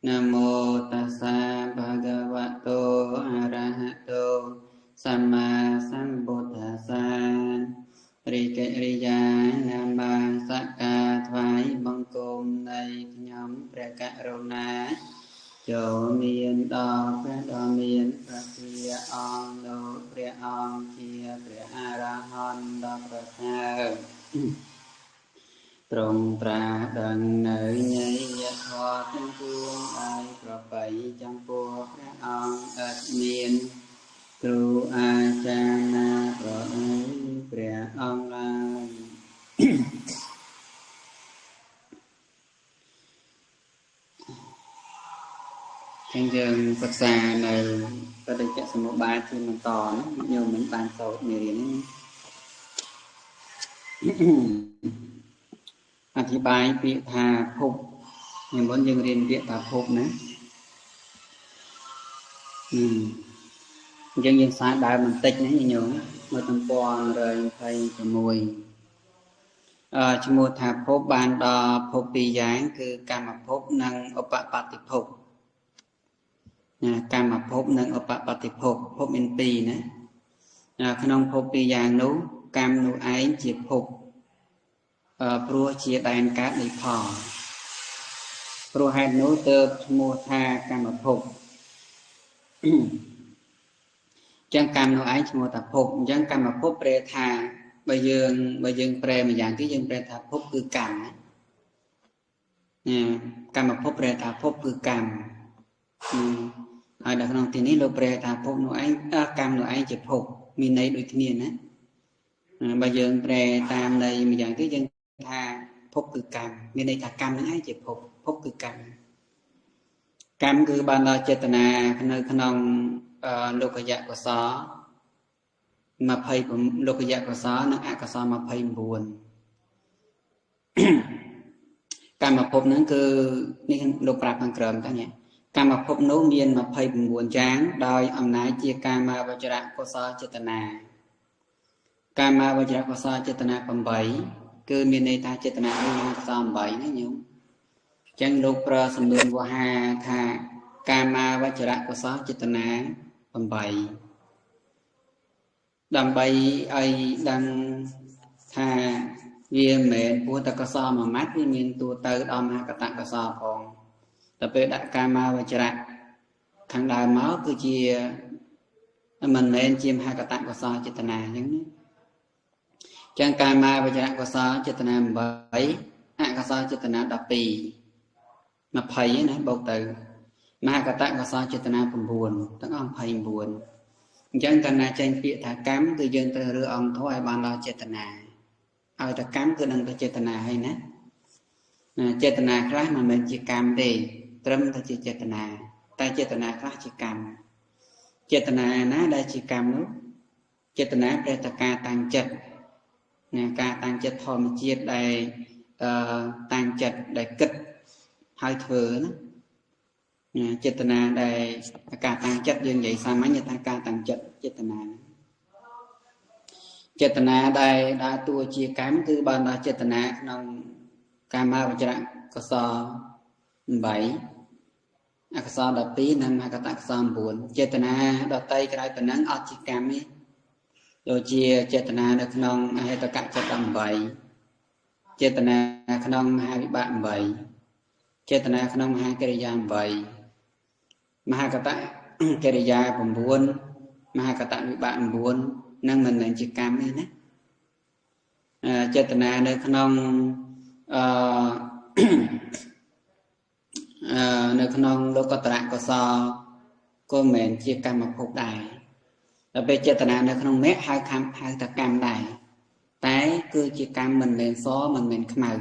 នមោតស្សៈភគវតោអរហតោសម្មាសម្ពុទ្ធស្សៈរិកិរិយានមស្ការថ្វាយបង្គំនៃខ្ញុំព្រះករុណាចូលមានដល់ព្រះដ៏មានព្រះជាអង្គនោះព្រះអង្គជាព្រះអរហន្តដ៏ប្រសើរទ្រង់ត្រាស់ដឹងនៅញយធម៌ទាំងពួងដោយប្របីចំពោះព្រះអង្គឥតមានគ្រូអាចារ្យណាប្រដៅព្រះអង្គឡើយចឹងយើងសិក្សានៅបដិច្ចសមុបាទជាបន្តណាញោមមិនបានសូត្រមេរៀននេះអធិប្បាយពាក្យថាភពថ្ងៃមុនយើងរៀនពាក្យថាភពណាអញ្ចឹងយើងសារដើមបន្តិចណាញោមមើលទំព័រ126ឈ្មោះថាភពបានដល់ភពពីរយ៉ាងគឺកម្មភពនិងឧបបត្តិភពណាកម្មភពនិងឧបបត្តិភពភពមានពីរណាក្នុងភពពីរយ៉ាងនោះកម្មនោះឯងជាភពព្រោះជាដែនកើតនៃផលព្រោះហេតុនោះទើបឈ្មោះថាកម្មភពចឹងកម្មនោះឯងឈ្មោះថាភពអញ្ចឹងកម្មភពប្រែថាបើយើងប្រែម្យ៉ាងទៀតយើងប្រែថាភពគឺកម្មណាកម្មភពប្រែថាភពគឺកម្មហើយនៅក្នុងទីនេះលោកប្រែថាភពនោះឯងកម្មនោះឯងជាភពមានន័យដូចគ្នាណាបើយើងប្រែតាមន័យម្យ៉ាងទៀតយើងថាភពគឺកម្មមានន័យថាកម្មនឹងឯងជាភពភពគឺកម្មកម្មគឺបានដល់ចេតនានៅក្នុងលោកយៈកុសល20លោកយៈកុសលនិងអកុសល29កម្មភពហ្នឹងគឺនេះលោកប្រាប់ខាងក្រោមតានេះកម្មភពនោះមាន29យ៉ាងដោយអំណាចជាកាមាវចរៈកុសលចេតនាកាមាវចរៈកុសលចេតនា8គឺមានន័យថាចេតនានោះកុសល8ណាញោមអញ្ចឹងលោកប្រើសំនួនវហាថាកាមាវចរៈកុសលចេតនា8ដើម្បីឲ្យដឹងថាវាមិនមែនព្រោះតែកុសលមួយម៉ាត់វាមានតួទៅដល់មហកតកុសលផងតែពេលដាក់កាមាវចរៈខាងដើមមកគឺជាមិនមែនជាមហកតកុសលចេតនាអញ្ចឹងណាចឹងកាមាវចរៈកុសលចេតនា8អកុសលចេតនា12 20ណាបូកទៅមហកតកុសលចេតនា9ទាំងអស់29អញ្ចឹងកាលណាចេញពាក្យថាកម្មគឺយើងត្រូវរើអង្គធម៌ឲ្យបានដល់ចេតនាឲ្យតែកម្មគឺនឹងទៅចេតនាហើយណាចេតនាខ្លះមិនមែនជាកម្មទេត្រឹមតែជាចេតនាតែចេតនាខ្លះជាកម្មចេតនាណាដែលជាកម្មនោះចេតនាប្រែតែការតាំងចិត្តណាការតាំងចិត្តធម្មជាតិដែលតាំងចិត្តដែលគិតហើយធ្វើណាចេតនាដែលការតាំងចិត្តយើងនិយាយសាមញ្ញថាការតាំងចិត្តចេតនាចេតនាដែលដើរតួជាកម្មគឺបានដល់ចេតនាក្នុងកាមាវចរៈកុសល8អកុសល12និងមហកតកុសល9ចេតនាដតីក្រៅពីហ្នឹងអត់ជាកម្មទេដូចជាចេតនានៅក្នុងអហេតុកចិត្ត8ចេតនាក្នុងមហាវិបាក8ចេតនាក្នុងមហាកិរិយា8មហកតកិរិយា9មហកតវិបាក9នឹងមិនមែនជាកម្មទេណាចេតនានៅក្នុងនៅក្នុងលោកតរៈកុសលក៏មិនមែនជាកម្មភពដែរដល់ពេលចេតនានៅក្នុងមគ្គហៅកម្មហៅថាកម្មដែរតែគឺជាកម្មមិនមែនសមិនមែនខ្មៅ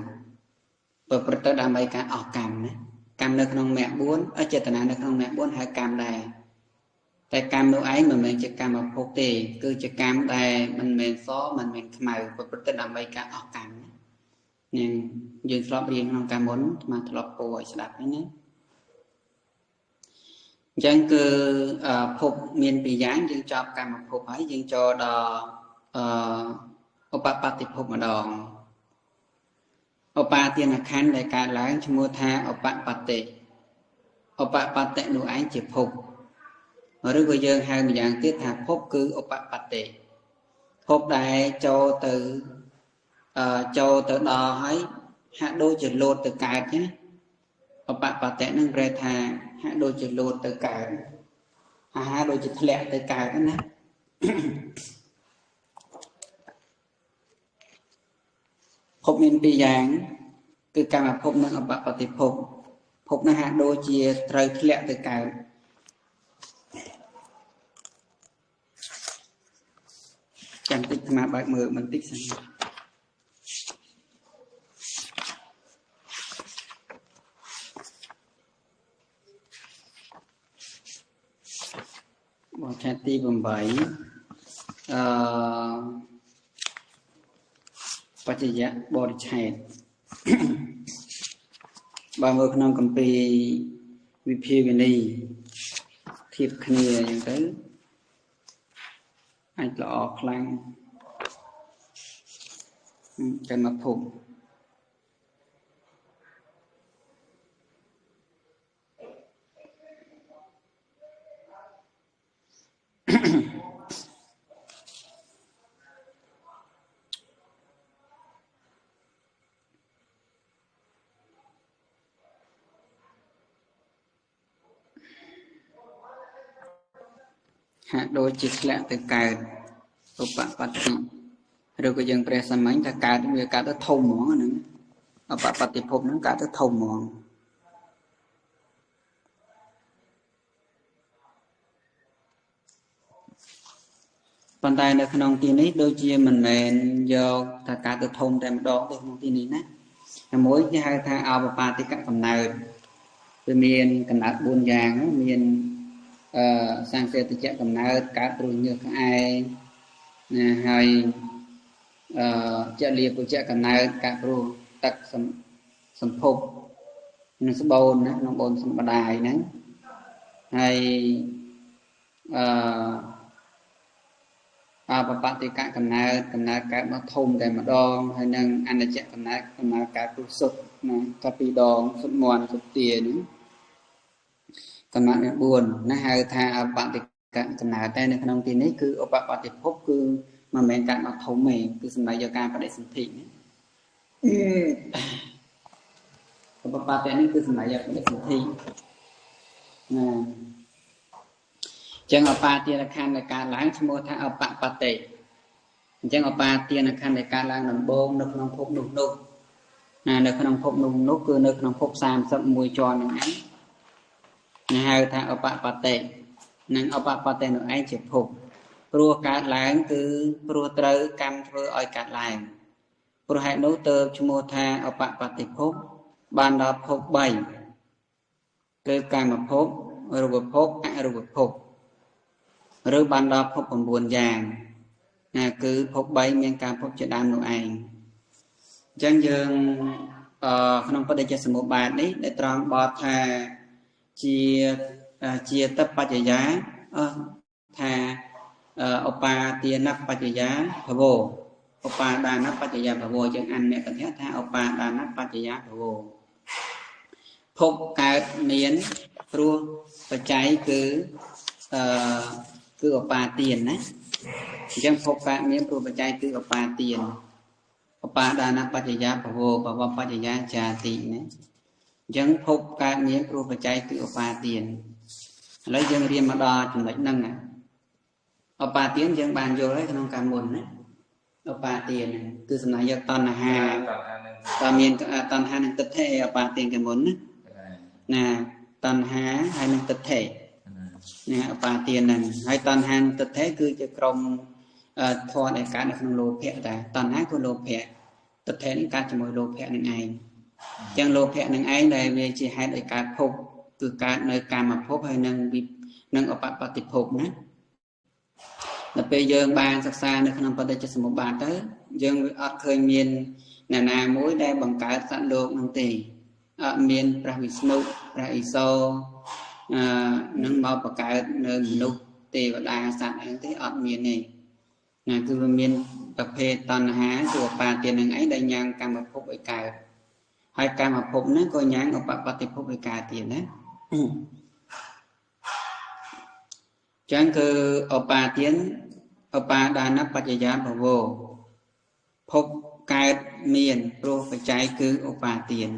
ប្រព្រឹត្តទៅដើម្បីការអស់កម្មណាកម្មនៅក្នុងមគ្គ4ចេតនានៅក្នុងមគ្គ4ហៅកម្មដែរតែកម្មនោះឯងមិនមែនជាកម្មភពទេគឺជាកម្មដែលមិនមែនសមិនមែនខ្មៅប្រព្រឹត្តទៅដើម្បីការអស់កម្មណានេះយើងធ្លាប់រៀនក្នុងកាលមុនអាត្មាធ្លាប់ពោឲ្យស្ដាប់ហ្នឹងណាអញ្ចឹងគឺភពមានពីរយ៉ាងយើងចប់កម្មភពហើយយើងចូលដល់ឧបបត្តិភពម្ដងឧបាទានខណ្ឌដែលកើតឡើងឈ្មោះថាឧបបត្តិ ឧបបត្តិនោះឯងជាភពឬក៏យើងហៅម្យ៉ាងទៀតថាភពគឺឧបបត្តិភពដែលចូលទៅចូលទៅដល់ហើយហាក់ដូចជាលោតទៅកើតណាឧបបត្តិនឹងប្រែថាហាក់ដូចជាលោតទៅកើតហាក់ដូចជាធ្លាក់ទៅកើតណាភពមានពីរយ៉ាងគឺកម្មភពនិងឧបបត្តិភពភពនោះហាក់ដូចជាត្រូវធ្លាក់ទៅកើតចាំតិចអាត្មាបើកមើលបន្តិចសិនបទទី8បច្ចយៈបរិឆេទបើមើលក្នុងគម្ពីរវិភាវិនីធៀបគ្នាអញ្ចឹងទៅអាចល្អខ្លាំងកម្មភពហាក់ដូចជាធ្លាក់ទៅកើតឧបបត្តិឬក៏យើងព្រះសាមញ្ញថាកើតវាកើតទៅធំហ្មងហ្នឹងឧបបត្តិភពហ្នឹងកើតទៅធំហ្មងប៉ុន្តែនៅក្នុងទីនេះដូចជាមិនមែនយកថាកើតទៅធំតែម្ដងទេក្នុងទីនេះណាមួយគេហៅថាអបបាទិកកំណើតវាមានកំណើត4យ៉ាងមានសង្សេតចៈកំណើតកើតព្រោះញើសក្អែណាហើយចលាពុជៈកំណើតកើតព្រោះទឹកសម្ភពនិងស្បូនណាក្នុងបូនសម្បដាយហ្នឹងហើយអបបតិកៈកំណើតកំណើតកើតមកធំតែម្ដងហើយនឹងអនិច្ចកំណើតកំណើតកើតព្រោះសុទ្ធណាក៏ពីរដងសុទ្ធមន់សុទ្ធទាហ្នឹងកំណើតមាន4ណាហៅថាអបតិកៈកំណើតតែនៅក្នុងទីនេះគឺឧបបត្តិភពគឺមិនមែនកើតមកធំទេគឺសម្រាប់យកការបដិសន្ធិណាឧបបត្តិនេះគឺសម្រាប់យកបដិសន្ធិណាចឹងអបាទានខណ្ឌដែលកើតឡើងឈ្មោះថាអបបត្តិអញ្ចឹងអបាទានខណ្ឌដែលកើតឡើងដំបូងនៅក្នុងភពនោះនោះណានៅក្នុងភពនោះនោះគឺនៅក្នុងភព31ជាន់ហ្នឹងឯងណាហៅថាអបបត្តិនិងអបបត្តិនោះឯងជាភពព្រោះកើតឡើងគឺព្រោះត្រូវកម្មធ្វើឲ្យកើតឡើងព្រោះហេតុនោះទើបឈ្មោះថាអបបត្តិភពបានដល់ភព3គឺកាមភពរូបភពអរូបភពឬបានដល់ភព9យ៉ាងណាគឺភព3មានការភពជាដើមនោះឯងអញ្ចឹងយើងក្នុងបដិច្ចសមុប្បាទនេះដែលត្រង់បទថាជាតបច្ចយាថាឧបាទានបច្ចយាភវោឧបាដានបច្ចយាភវោយើងអានអ្នកកថាថាឧបាដានបច្ចយាភវោភពកើតមានព្រោះបច្ច័យគឺគឺឧបាទានណាអញ្ចឹងភពកើតមានព្រោះបច្ច័យគឺឧបាទានឧបាដានបច្ចយាភវោភវបច្ចយាចាតិណាអញ្ចឹងភពកើតមានព្រោះបច្ច័យគឺឧបាទានឥឡូវយើងរៀនមកដល់ចំណុចហ្នឹងណាឧបាទានយើងបានយល់ហើយក្នុងកាលមុនណាឧបាទានគឺសំដៅយកតណ្ហាតើមានតណ្ហានិងទិដ្ឋិឧបាទានកាលមុនណាណាតណ្ហាហើយនិងទិដ្ឋិណាឧបាទានហ្នឹងហើយតណ្ហានិងទិដ្ឋិគឺជាក្រុមធម៌ដែលកើតនៅក្នុងលោភៈដែរតណ្ហាគឺលោភៈទិដ្ឋិនេះកើតជាមួយលោភៈនឹងឯងចឹងលោភៈនឹងឯងដែលវាជាហេតុឲ្យកើតភពគឺកើតនៅកាមភពហើយនឹងឧបបត្តិភពណាដល់ពេលយើងបានសិក្សានៅក្នុងបដិច្ចសមុប្បាទទៅយើងអត់ឃើញមានអ្នកណាមួយដែលបង្កើតសត្វលោកនោះទេអត់មានព្រះវិស្ណុព្រះឥសូរនឹងមកបង្កើតនៅមនុស្សទេវតាសត្វអីទេអត់មានទេណាគឺវាមានប្រភេទតណ្ហាគឺឧបាទាននឹងឯងដែលញ៉ាំងកម្មភពឲ្យកើតហើយកម្មភពហ្នឹងក៏ញ៉ាំងឧបបត្តិភពឲ្យកើតទៀតណា ចឹងគឺឧបាទានឧបាដានបច្ចយាភវោភពកើតមានព្រោះបច្ច័យគឺឧបាទាន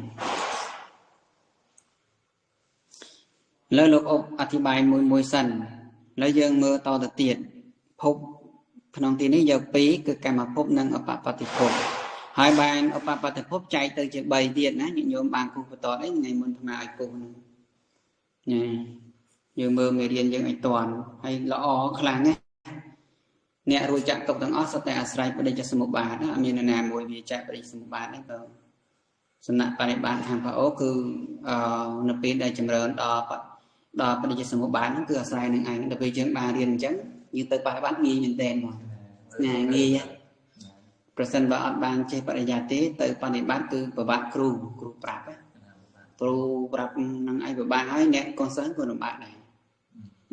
លើលោកអបអធិប្បាយមួយមួយសិនលើយើងមើលតទៅទៀតភពក្នុងទីនេះយកពីរគឺកម្មភពនិងអបបតិភពហើយបានអបបតិភពចែកទៅជា3ទៀតណាញាតិញោមបានគូសបន្តអីថ្ងៃមុនអាត្មាឲ្យគូសហ្នឹងណាយើងមើលមេរៀនយើងឲ្យតន់ហើយល្អខ្លាំងណាអ្នករួចចាក់ទុកទាំងអស់សុទ្ធតែអាស្រ័យបដិច្ចសមុបាទណាអត់មាននរណាមួយវាចាក់បដិច្ចសមុបាទទេបើសំណាក់បរិបាទខាងផអូគឺនៅពេលដែលចម្រើនដល់បដិច្ចសមុបាទហ្នឹងគឺអាស្រ័យនឹងឯងដល់ពេលយើងបានរៀនអញ្ចឹងយើងទៅបរិបត្តិងាយមែនទែនមកណាងាយប្រសិនបើអត់បានចេះបរិយាទេទៅបរិបត្តិគឺពិបាកគ្រូប្រាប់គ្រូប្រាប់នឹងឯងពិបាកហើយអ្នកកូនសិស្សក៏លំបាកដែរ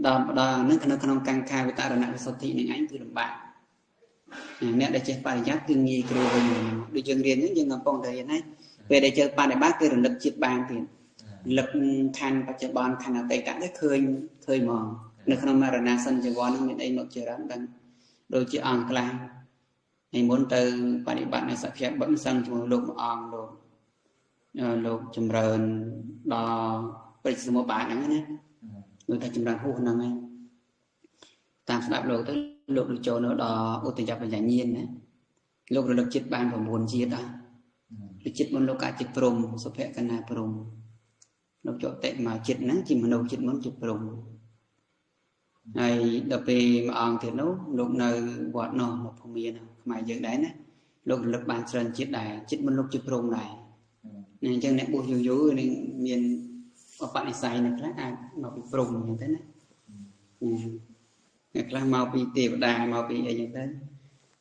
ដល់ហ្នឹងក្នុងកង្ខាវិតរណវិសុទ្ធិនឹងឯងគឺលំបាកអ្នកដែលចេះបរិយាគឺងាយគ្រូវិញដូចយើងរៀនហ្នឹងយើងកំពុងតែរៀនហើយពេលដែលជើបរិបត្តិគឺរលឹកជាតិបានទៀតរលឹកខណ្ឌបច្ចុប្បន្នខណ្ឌអតីតទៅឃើញហ្មងនៅក្នុងមរណាសញ្ញវន្តហ្នឹងមានអីមកច្រើនដឹងដូចជាអង្គខ្លះថ្ងៃមុនទៅបរិបត្តិនៅសក្យបុត្រសឹងជាមួយលោកមួយអង្គលោកចម្រើនដល់បរិសមុបាទហ្នឹងណាលោកថាចម្រើនហួសហ្នឹងឯងតាមស្ដាប់លោកទៅលោកដូចចូលនៅដល់ឧត្តយបញ្ញាញាណណាលោករលឹកចិត្តបាន9ជាតិអស់ដូចចិត្តមុនលោកអាចជាព្រំសុភកណាព្រំលោកចតិមកចិត្តហ្នឹងជាមនុស្សចិត្តមុនជាព្រំហើយដល់ពេលមួយអង្គទៀតនោះលោកនៅវត្តនោះនៅភូមិនោះខ្មែរយើងដែរណាលោករលឹកបានច្រើនជាតិដែរចិត្តមុនលោកជាព្រំដែរអញ្ចឹងអ្នកបួសយូរយូរនឹងមានឧបនិស្ស័យនៅខ្លះអាចមកពីព្រំអញ្ចឹងទៅណាអ្នកខ្លះមកពីទេវតាមកពីអីចឹងទៅ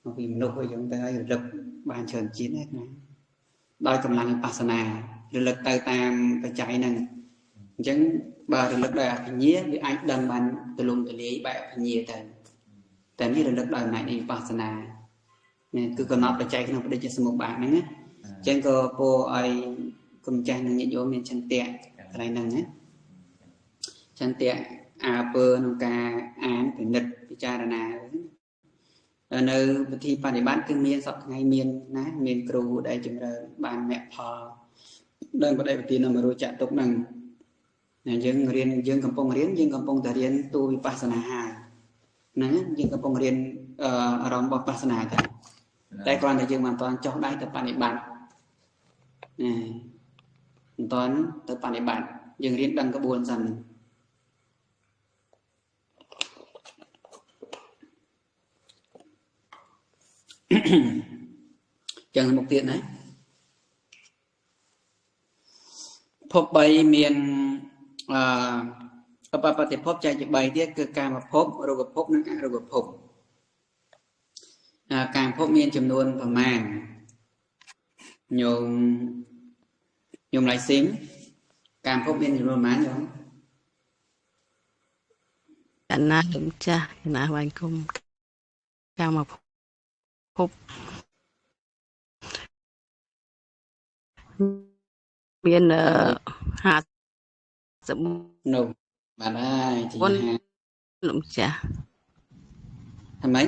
មកពីមនុស្សអីចឹងទៅហើយរលឹកបានច្រើនជាតិណាដោយកម្លាំងវិបស្សនារលឹកទៅតាមបច្ច័យហ្នឹងអញ្ចឹងបើរលឹកដោយអភិញ្ញាវាអាចដឹងបានទលំទលាយបែបអភិញ្ញាទៅតែនេះរលឹកដោយអំណាចនៃវិបស្សនានេះគឺកំណត់បច្ច័យក្នុងបដិច្ចសមុបាទហ្នឹងណាអញ្ចឹងក៏ពោឲ្យគុំចាស់និងញាតិញោមមានឆន្ទៈកន្លែងហ្នឹងណាឆន្ទៈអើពើក្នុងការអានពិនិត្យពិចារណានៅវិធីបដិបត្តិគឺមានសប្តាហ៍ថ្ងៃមានណាមានគ្រូដែលចម្រើនបានមគ្គផលដល់បដិបទានមរួចចាក់ទុកហ្នឹងយើងរៀនយើងកំពុងរៀនយើងកំពុងតែរៀនតួវិបស្សនាហើយហ្នឹងយើងកំពុងរៀនអារម្មណ៍របស់វិបស្សនាតែគ្រាន់តែយើងមិនទាន់ចុះដៃទៅបដិបត្តិណាមិនទាន់ទៅបដិបត្តិយើងរៀនដឹងក្បួនសិនចឹងមុខទៀតណាភព3មានអបបតិភពចែកជា3ទៀតគឺកាមភពរូបភពនិងអរូបភពកាមភពមានចំនួនប្រមាណញោមឡៃស៊ីមកាមភពមានចំនួនប្រមាណញោមកណាលោកម្ចាស់កណាបាញ់គុំកាមភពមាន54នោះបាទហើយជាលោកម្ចាស់ថាម៉េច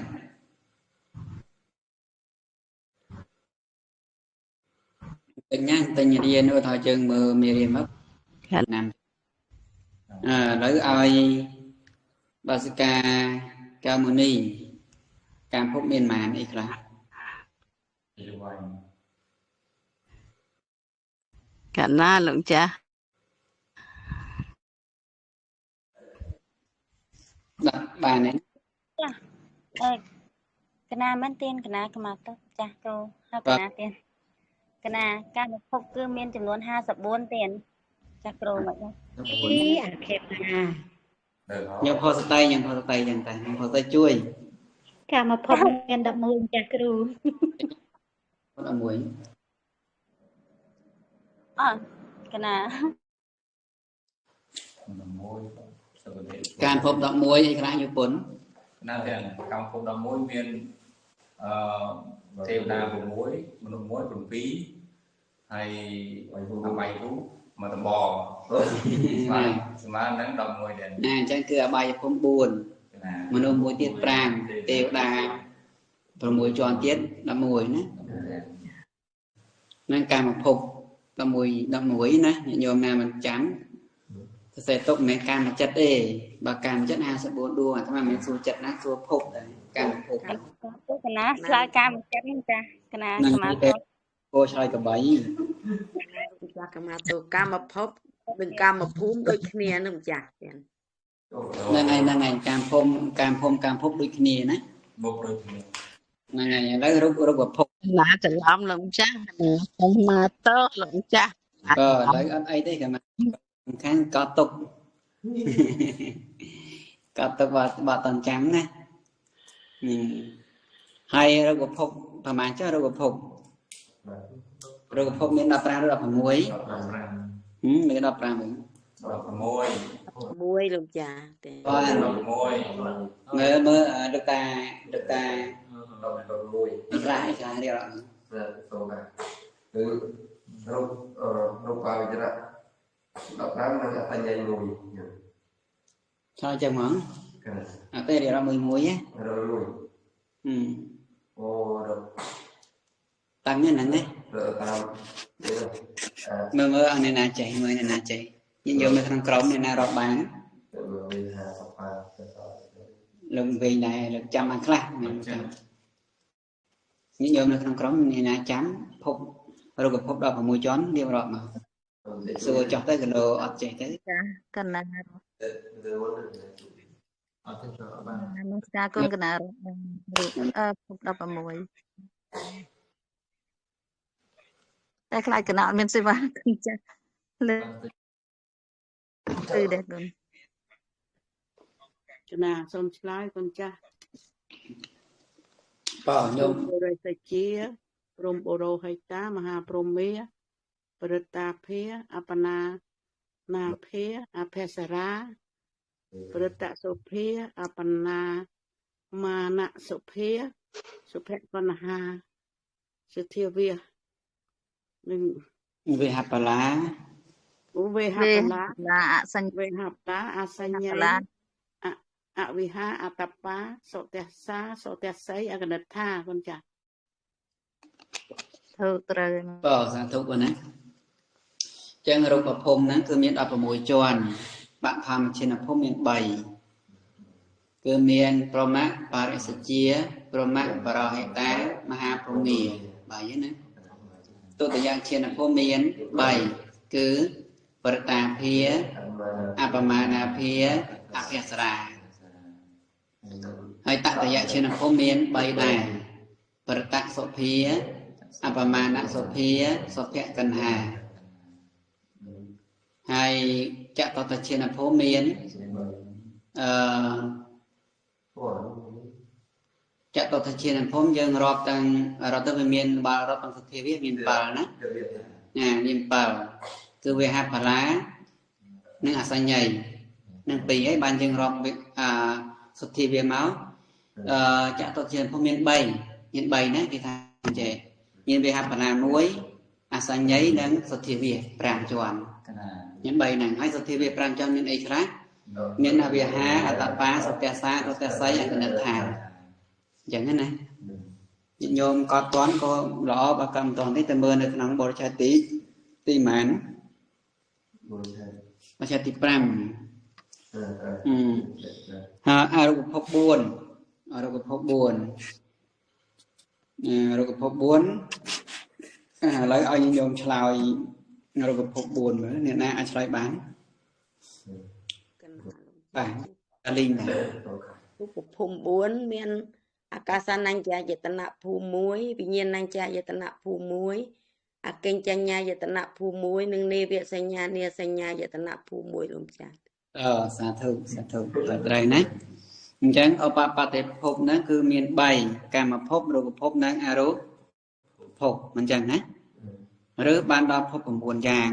បញ្ញាតញ្ញរៀននោះថាយើងមើលមេរៀនមកណាំឥឡូវឲ្យបាសិកាកៅមុនីកាមភពមានប៉ុន្មានអីខ្លះកណាលោកម្ចាស់ដាក់បានទេចាកណាមិនទៀនកណាកម្មាទៅចាស់គ្រូហើយកណាទៀនកណាកាមភពគឺមានចំនួន54ទៀនចាស់គ្រូមិនដែរអាខេបណាញោមផសតៃញោមផសតៃចឹងតែញោមផសតៃជួយកាមភពមាន11ចាស់គ្រូ11អើកណា កាមភព11អីខ្លះញោមពុនណាទាំងកាមភព11មានទេវតា6មនុស្ស1 7ហើយអបាយរូប មកតបស្មើនឹង11ដែរ ណាអញ្ចឹងគឺអបាយភូមិ4មនុស្សមួយទៀត5ទេវតា6ជាន់ទៀត11ណានឹងកាមភព11 11ណាញាតិញោមណាមិនចាំសរសេរទុកមិនមែនកាមចិត្តទេបើកាមចិត្ត54ដួងអាត្មាមិនមែនសួរចិត្តណាសួរភពដែរកាមភព កណាឆ្លើយកាមចិត្តហ្នឹងចាកណាសមាធិ គោឆ្លើយកបី ចាស់កម្មាទោកាមភពនិងកាមភូមិដូចគ្នានឹងម្ចាស់ទាំង ហ្នឹងហើយហ្នឹងហើយកាមភូមិកាមភូមិកាមភពដូចគ្នាណា មុខដូចគ្នា ហ្នឹងហើយឥឡូវរូបរូបភព ណាច្រឡំលោកម្ចាស់ខ្ញុំមកតោលោកម្ចាស់ បើឥឡូវអត់អីទេកម្មាសំខាន់ក៏ទុកក៏ទុកបើបើតន់ចាំណាហើយរូបភពប្រហែលចុះរូបភពរូបភពមាន15ឬ16ហឹមមាន15វិញ 16 មួយលោកចាទេ បាទ 16 មើលមើលលោកតាលោកតា 16 ខ្លះខ្លះរៀបរាប់ សូមបាទគឺរូបរូបាវិជ្រៈ15និងអបញ្ញមួយ ឆ្លើយចឹងហ្មងអត់ទេរៀបរាប់មួយមួយណា មួយ ហឹម អូរូប តាំងហ្នឹងណា តាម មើលមើលអនណាចេះមើលអ្នកណាចេះញាតិញោមនៅក្នុងក្រុមអ្នកណារាប់បានលោកវិញដែរលោកចាំបានខ្លះមិនចាំញាតិញោមនៅក្នុងក្រុមអ្នកណាចាំភពរូបភព16ជាន់រៀបរាប់មកសួរចោះទៅគីឡូអត់ចេះទៅ ចាកណា អត់ទេចូលបាន មកស្ដាកូនកណារូបអឺភព16តែខ្លាចកណាអត់មានសេវាគុណចាស់លើគឺដែរគុណ កណាសូមឆ្លើយគុណចាស់ បាទញោម បរិសជាព្រំបរោហិតាមហាព្រមាបរិតាភាអបណានាភាអភសរាបរិតសុភាអបណាមានសុភាសុភបណ្ហាសុធាវិនឹង វេហបលា វេហបលា អសញ្ញ វេហបលាអសញ្ញអវិហាអតបាសុទសាសុទសីអកណិដ្ឋាគុណចាស់ ធូត្រូវ បាទសាធុបងណាចឹងរូបភូមិហ្នឹងគឺមាន16ជាន់បឋមឈិនភូមិមាន3គឺមានប្រមៈបរិសជាប្រមៈបរហិតាមហាព្រមាបាទយល់ណាទុតិយឈានភូមិមាន3គឺបរតាភាអបមានាភាអភសរាហើយតតយឈានភូមិមាន3ដែរបរតសុភាអបមានសុភាសុភកណ្ហាហើយចតតឈានភូមិមានអឺចតតឈានភូមិយើងរាប់ទាំងរាប់ទៅវាមានបាល់រាប់ទាំងសុធាវាមាន7ណាណាមាន7គឺវេហបលានិងអសញ្ញ័យនឹង2ហើយបានយើងរាប់អាសុធាវាមកអឺចតតឈានភូមិមាន3មាន3ណាគេថាចេះមានវេហបលា1អសញ្ញ័យនិងសុធាវា5ជាន់មាន3ហ្នឹងហើយសុធាវា5ជាន់មានអីខ្លះមានអវិហាអតបាសុទសាសុទសីអកណិដ្ឋាអញ្ចឹងណាញាតិញោមកត់តន់ក៏ល្អបើកម្មតន់ទេតែមើលនៅក្នុងបរិច្ឆេទទីទីម៉ានបរិច្ឆេទទី5ហើយអរូបភព4អរូបភព4អរូបភព4ឥឡូវឲ្យញាតិញោមឆ្លើយរូបភព4មើលអ្នកណាអាចឆ្លើយបានបាទអាលីងដែរ រូបភូមិ4មានអាកាសនញ្ញយតនៈភូមិ1វិញ្ញាណញ្ញយតនៈភូមិ1អកិញ្ចញ្ញាយតនៈភូមិ1និងនេវសញ្ញានាសញ្ញាយតនៈភូមិ1លោកចាស់ អឺសាធុសាធុត្រូវណាអញ្ចឹងឧបបត្តិភពហ្នឹងគឺមាន3កាមភពរូបភពនិងអរូបភពមិនចឹងណាឬបានដល់ភព9យ៉ាង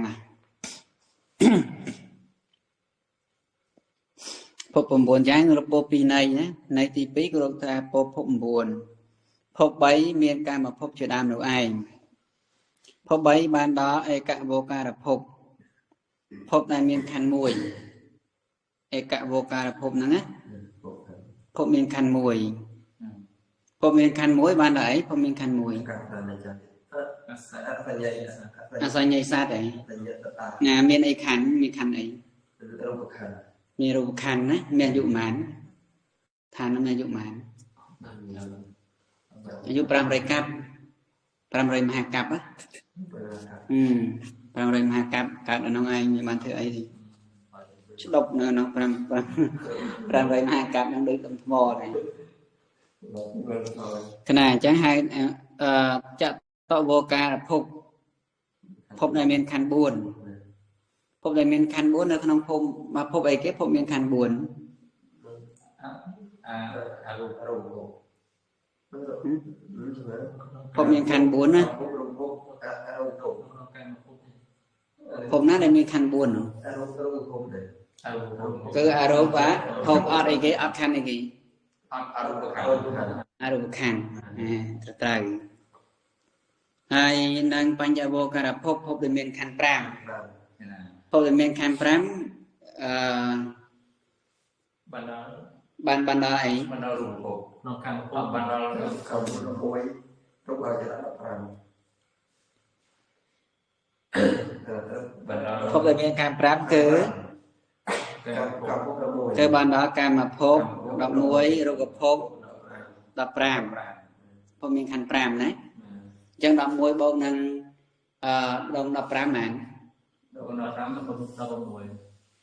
ភព9យ៉ាងរបបពីរន័យណាន័យទី2គឺលោកថាភព9ភព3មានកាមភពជាដើមនោះឯងភព3បានដល់ឯកវោការភព ភពដែលមានខណ្ឌមួយឯកវោការភពហ្នឹងណាភពមានខណ្ឌមួយភពមានខណ្ឌមួយបានដល់អីភពមានខណ្ឌមួយអសញ្ញ័យសត្វអីណាមានអីខណ្ឌមានខណ្ឌអីរូបខណ្ឌមានរូបខណ្ឌណាមានអាយុប៉ុន្មានឋានហ្នឹងមានអាយុប៉ុន្មានអាយុ500កាប់500មហាកាប់ហ៎500មហាកាប់កើតនៅក្នុងឯងមិនបានធ្វើអីទេឆ្ដប់នៅក្នុង500មហាកាប់ហ្នឹងដូចដុំថ្មដែរខណៈអញ្ចឹងហៅចតុវការភពភពដែលមានខណ្ឌ4ភពដែលមានខណ្ឌ4នៅក្នុងភពមកភពអីគេភពមានខណ្ឌ4អារូបភពមានខណ្ឌ4ណាភពណាដែលមានខណ្ឌ4នោះគឺអរូបភពអត់អីគេអត់ខណ្ឌអីគេអត់អរូបខណ្ឌអរូបខណ្ឌត្រូវហើយនឹងបញ្ញវការភពភពដែលមានខណ្ឌ5ភពដែលមានខណ្ឌ5អឺបានដល់អីបានដល់រូបភពក្នុងកម្មភពបានដល់កម្ម1រូបអាយតន15បានដល់ភពដែលមានខណ្ឌ5គឺគឺបានដល់កាមភព11រូបភព15ភពមានខណ្ឌ5ណាអញ្ចឹង11បូកនឹងដង15ណាដង15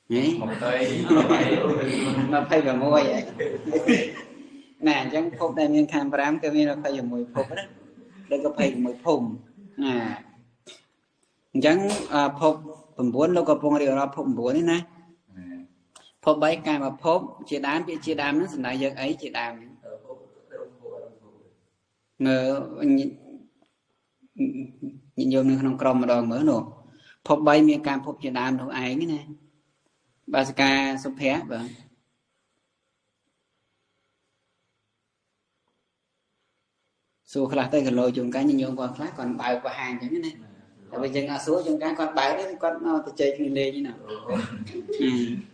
16ហេ26ណាអញ្ចឹងភពដែលមានខណ្ឌ5គឺមាន26ភពណាឬក៏26ភូមិណាអញ្ចឹងភព9លោកកំពុងរៀបរាប់ភព9នេះណាភព3កាមភពជាដើមពាក្យជាដើមហ្នឹងសំដៅយកអីជាដើមមើលញាតិញោមនៅក្នុងក្រុមម្ដងមើលនោះភព3មានកាមភពជាដើមនោះឯងណាបាសិកាសុភ័ក្របាទសួរខ្លះទៅគីឡូជួនកាលញាតិញោមគាត់ខ្លះគាត់បើកបង្ហាញអញ្ចឹងណាតែបើយើងអត់សួរជួនកាលគាត់បើកទៅគាត់មកទៅជែកគ្នាលេងណា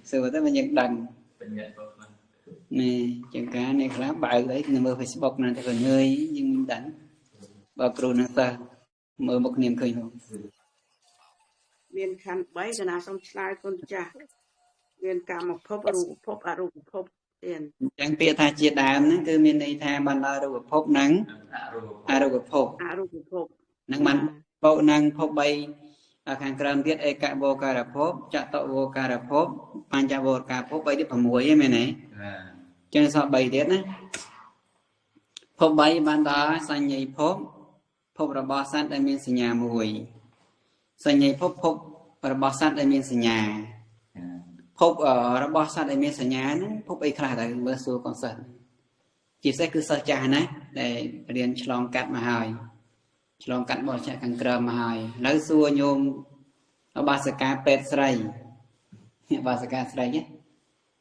សួរទៅបើយើងដឹងបញ្ញត្តិគាត់ខ្លះនេះជួនកាលអ្នកខ្លះបើកអីនៅមើល Facebook ណាតែគាត់ងើយយើងមិនដឹងបើគ្រូនឹងសិស្សមើលមុខគ្នាមិនឃើញផងមានខណ្ឌ3កណាសូមឆ្លើយគុណចាស់មានកាមភពរូបភពអរូបភពទៀតអញ្ចឹងពាក្យថាជាដើមហ្នឹងគឺមានន័យថាបានដល់រូបភពនិងអរូបភពអរូបភពនឹងបានបូកនឹងភព3ខាងក្រោមទៀតឯកវោការភពចតុវោការភពបញ្ចវោការភព3ទៀត6ហ្នឹងមែនទេអញ្ចឹងសល់3ទៀតណាភព3បានដល់សញ្ញ័យភពភពរបស់សត្វដែលមានសញ្ញាមួយសញ្ញ័យភពភពរបស់សត្វដែលមានសញ្ញាភពរបស់សត្វដែលមានសញ្ញាហ្នឹងភពអីខ្លះទៅមើលសួរកូនសិស្សជាពិសេសគឺសិស្សចាស់ណាដែលរៀនឆ្លងកាត់មកហើយឆ្លងកាត់បរិច្ចាគខាងក្រៅមកហើយឥឡូវសួរញោមឧបាសិកាពេទ្យស្រីឧបាសិកាស្រីណា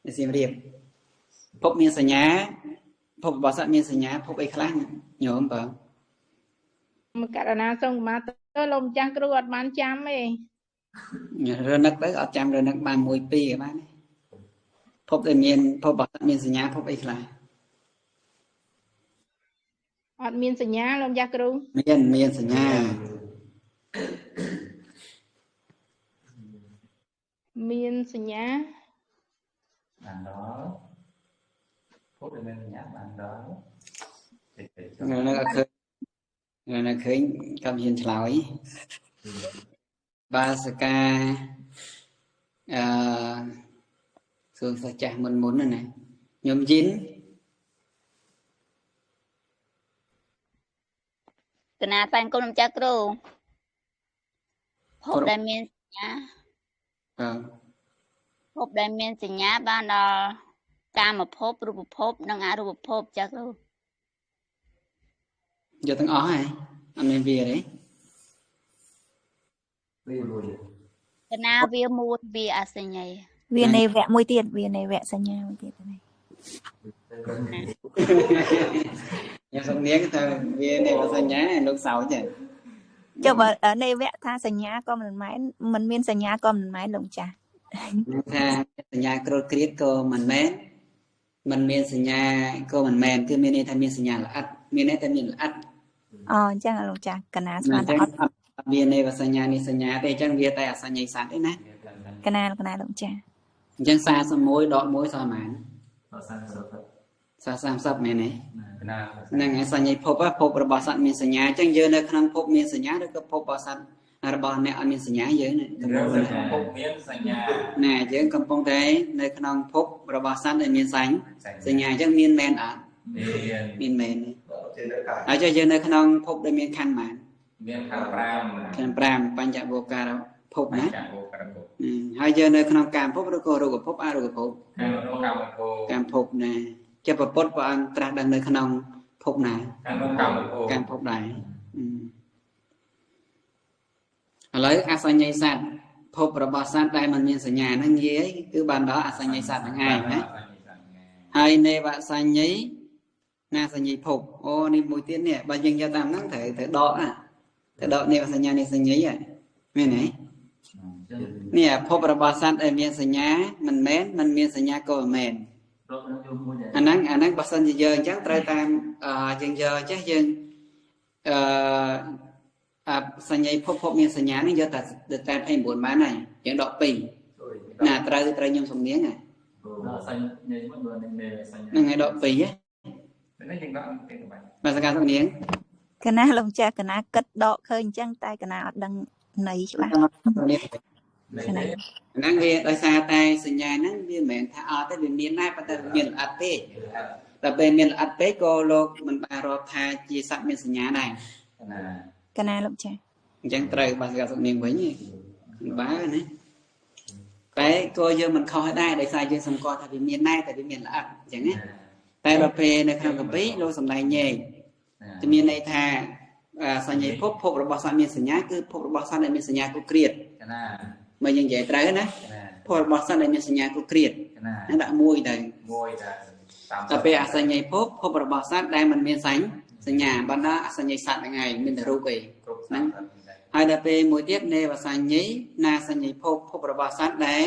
នៅសៀមរាបភពមានសញ្ញាភពរបស់សត្វមានសញ្ញាភពអីខ្លះញោមបើមកករណាសូមកម្មាទៅលោកម្ចាស់គ្រូអត់បានចាំទេរនឹកទៅអត់ចាំរនឹកបាន1 2បានភពដែលមានភពរបស់សត្វមានសញ្ញាភពអីខ្លះអត់មានសញ្ញាលោកម្ចាស់គ្រូមានសញ្ញាមានសញ្ញាបានដល់ភពដែលមានសញ្ញាបានដល់នៅអត់ឃើញនៅឃើញកម្មហ៊ានឆ្លើយបាសិកាអឺសួរសិស្សចាស់មុនមុនណាញោមយិនកណាតែគុណម្ចាស់គ្រូភពដែលមានសញ្ញាភពដែលមានសញ្ញាបានដល់កាមភពរូបភពនិងអរូបភពចាស់គ្រូយកទាំងអស់ហើយអត់មានវាទេវាមួយកណាវាមួយវាអសញ្ញាវានៃវៈមួយទៀតវានៃវៈសញ្ញាមួយទៀតនេះ ខ្ញុំសុំនាងថាវានៃវៈសញ្ញាលោកសោចទេ ចុះបើនេវៈថាសញ្ញាក៏មិនមែនមិនមានសញ្ញាក៏មិនមែនលោកចាស់ ថាសញ្ញាក្រូតក្រៀតក៏មិនមែនមិនមានសញ្ញាក៏មិនមែនគឺមានន័យថាមានសញ្ញាល្អិតមានន័យថាមានល្អិត អូអញ្ចឹងលោកចាស់កណាស្មាន អត់មានន័យសញ្ញានេះសញ្ញាទេអញ្ចឹងវាតែអសញ្ញសត្វទេណា កណាកណាលោកចាស់ អញ្ចឹង41ដក1សល់ប៉ុន្មាន30 30មែនទេហ្នឹងហើយសញ្ញាភពភពរបស់សត្វមានសញ្ញាអញ្ចឹងយើងនៅក្នុងភពមានសញ្ញាឬក៏ភពរបស់សត្វរបស់អ្នកអត់មានសញ្ញាយើងកំពុងក្នុងភពមានសញ្ញា ណែយើងកំពុងតែនៅក្នុងភពរបស់សត្វដែលមានសញ្ញាអញ្ចឹងមានមែនអត់មានមែនហើយចុះយើងនៅក្នុងភពដែលមានខណ្ឌប៉ុន្មានមានខណ្ឌ5ខណ្ឌ5បញ្ចវការភពណាហើយយើងនៅក្នុងកាមភពឬក៏រូបភពអរូបភពកាមភពណាជាពុទ្ធព្រះអង្គត្រាស់ដឹងនៅក្នុងភពណាកាមភពដែរឥឡូវអសញ្ញសត្វភពរបស់សត្វដែលមិនមានសញ្ញាហ្នឹងងាយគឺបានដល់អសញ្ញសត្វហ្នឹងឯងណាហើយនេវសញ្ញីណាសញ្ញីភពអូនេះមួយទៀតនេះបើយើងយកតាមហ្នឹងត្រូវដកទៅដកនេវសញ្ញានេះសញ្ញីមែនទេនេះភពរបស់សត្វដែលមានសញ្ញាមិនមែនមិនមានសញ្ញាក៏មិនមែនអាហ្នឹងបើសិនជាយើងអញ្ចឹងត្រូវតាមយើងយកចេះយើងអសញ្ញាភពមានសញ្ញានេះយកតែ29បានហើយយើងដក2ណាត្រូវខ្ញុំសំនៀងហ៎ដកសញ្ញាមួយបើនេះសញ្ញាហ្នឹងហើយដក2ហ៎នេះយើងដកទេបាទបាទសកាសំនៀង កណាលោកចាស់កណាគិតដកឃើញអញ្ចឹងតែកណាអត់ដឹងន័យច្បាស់ ហ្នឹងវាដោយសារតែសញ្ញាហ្នឹងវាមិនមែនថាអត់ទេវាមានដែរប៉ុន្តែមានល្អិតពេកដល់ពេលមានល្អិតពេកក៏លោកមិនបានរាប់ថាជាសត្វមានសញ្ញាដែរ កណាលោកចាស់ អញ្ចឹងត្រូវបាសកសុនាងវិញបាទណាតែក៏យើងមិនខុសដែរដោយសារយើងសម្គាល់ថាវាមានដែរតែវាមានល្អិតអញ្ចឹងណាតែដល់ពេលនៅក្នុងកាពីលោកសំដែងញែកจะមានន័យថាសញ្ញាភពរបស់សត្វមានសញ្ញាគឺភពរបស់សត្វដែលមានសញ្ញាគូក្រៀត ណាមកយើងនិយាយត្រូវណាភពរបស់សត្វដែលមានសញ្ញាគូក្រៀតណាដាក់មួយទៅមួយដែរតែពេលអសញ្ញាភពរបស់សត្វដែលមិនមានសញ្ញាបណ្ដាអសញ្ញាសត្វហ្នឹងឯងមានតែរូបឯងហ្នឹងហើយដល់ពេលមួយទៀតនេវសញ្ញីណាសញ្ញាភពរបស់សត្វដែល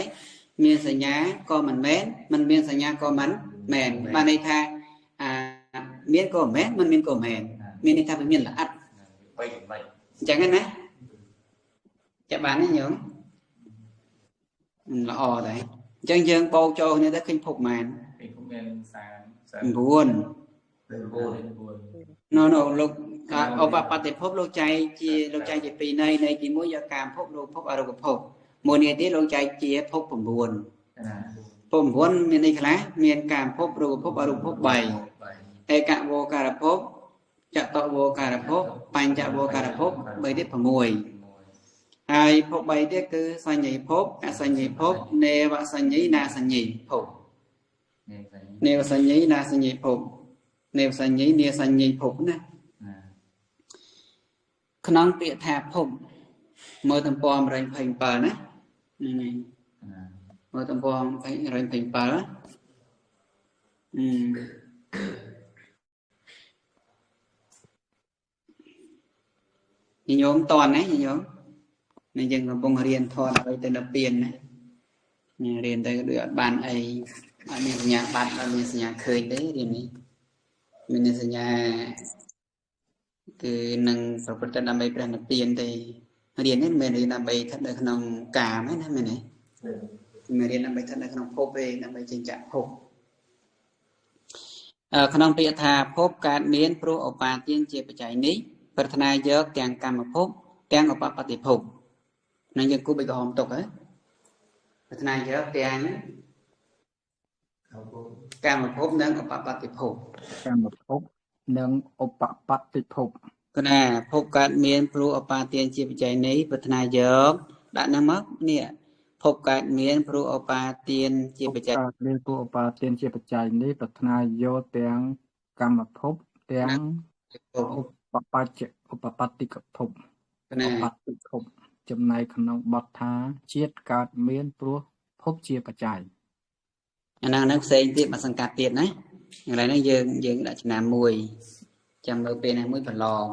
មានសញ្ញាក៏មិនមែនមិនមានសញ្ញាក៏មិនមែនបានន័យថាមានក៏មិនមែនមិនមានក៏មែនមានន័យថាវាមានល្អិតអញ្ចឹងណាចាប់បានទេញោមល្អដែរអញ្ចឹងយើងបូកចូលគ្នាទៅឃើញភពប៉ុន្មាន ឃើញភពមាន39 ណូលោកឧបបត្តិភពលោកចែកជាលោកចែកជាពីរន័យន័យទី1យកកាមភពរូបភពអរូបភពមួយន័យទៀតលោកចែកជាភព9ភព9មានន័យខ្លះមានកាមភពរូបភពអរូបភព3ឯកវការភពចតុវការភពបញ្ចវការភព3ទៀត6ហើយភព3ទៀតគឺសញ្ញីភពអសញ្ញីភពនេវសញ្ញីណាសញ្ញីភពនេវសញ្ញីណាសញ្ញីភពនេវសញ្ញីនាសញ្ញីភពណាក្នុងពាក្យថាភពមើលទំព័រ127ណាហ្នឹងហើយមើលទំព័រ127ញោមតន់ណាញោមនេះយើងកំពុងរៀនធម៌ដើម្បីទៅនិព្វានណារៀនទៅដូចអត់បានអីអត់មានសញ្ញាបាត់អត់មានសញ្ញាឃើញទេរៀននេះមានសញ្ញាគឺនឹងប្រព្រឹត្តដើម្បីព្រះនិព្វានទេរៀននេះមិនមែនរៀនដើម្បីស្ថិតនៅក្នុងកាមទេណាមែនទេមិនរៀនដើម្បីស្ថិតនៅក្នុងភពទេដើម្បីចេញចាក់ភពក្នុងពាក្យថាភពកើតមានព្រោះឧបាទានជាបច្ច័យនេះប្រាថ្នាយកទាំងកម្មភពទាំងឧបបត្តិភពនឹងយើងគូបិក្រហមទុកហ៎ប្រាថ្នាយកទាំងកម្មភពនិងឧបបត្តិភពកម្មភពនិងឧបបត្តិភពគណាភពកើតមានព្រោះឧបាទានជាបច្ច័យនេះប្រាថ្នាយកដាក់ហ្នឹងមកនេះភពកើតមានព្រោះឧបាទានជាបច្ច័យកើតមានព្រោះឧបាទានជាបច្ច័យនេះប្រាថ្នាយកទាំងកម្មភពទាំងឧបបច្ចឧបបត្តិភពឧបបត្តិភពចំណែកក្នុងបទថាជាតិកើតមានព្រោះភពជាបច្ច័យអាហ្នឹងផ្សេងទៀតមកសង្កាត់ទៀតណាកន្លែងហ្នឹងយើងដាក់ចំណាំមួយចាំមើលពេលណាមួយប្រឡង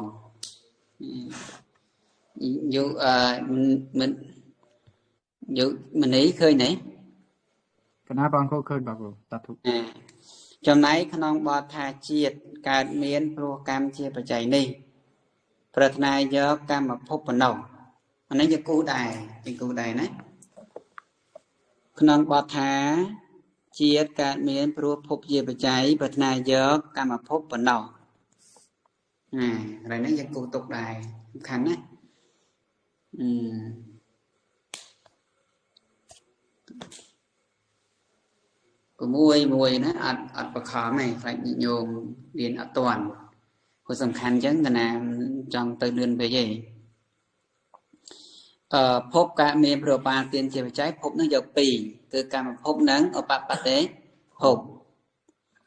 យុអឺមិនយុមនីឃើញទេ កណាបងគ្រូឃើញបងគ្រូតាធុ ចំណែកក្នុងបទថាជាតិកើតមានព្រោះកម្មជាបច្ច័យនេះ ប្រាថ្នាយកកម្មភពប៉ុណ្ណោះ អានេះយើងគូដែរ យើងគូដែរណា ក្នុងបទថាជាតិកើតមានព្រោះភពជាបច្ច័យ ប្រាថ្នាយកកម្មភពប៉ុណ្ណោះ ណាកន្លែងនេះយើងគូទុកដែរ សំខាន់ណា អឺ6មួយណា អត់អត់បខំទេ ខ្លាចញោមរៀនអត់តាន់ ព្រោះសំខាន់អញ្ចឹង កណាចង់ទៅលឿនពេកទេ អឺភពកើតមានព្រោះបាទានជាបច្ច័យ ភពនឹងយកពីរ គឺកម្មភពនិងឧបបត្តិភព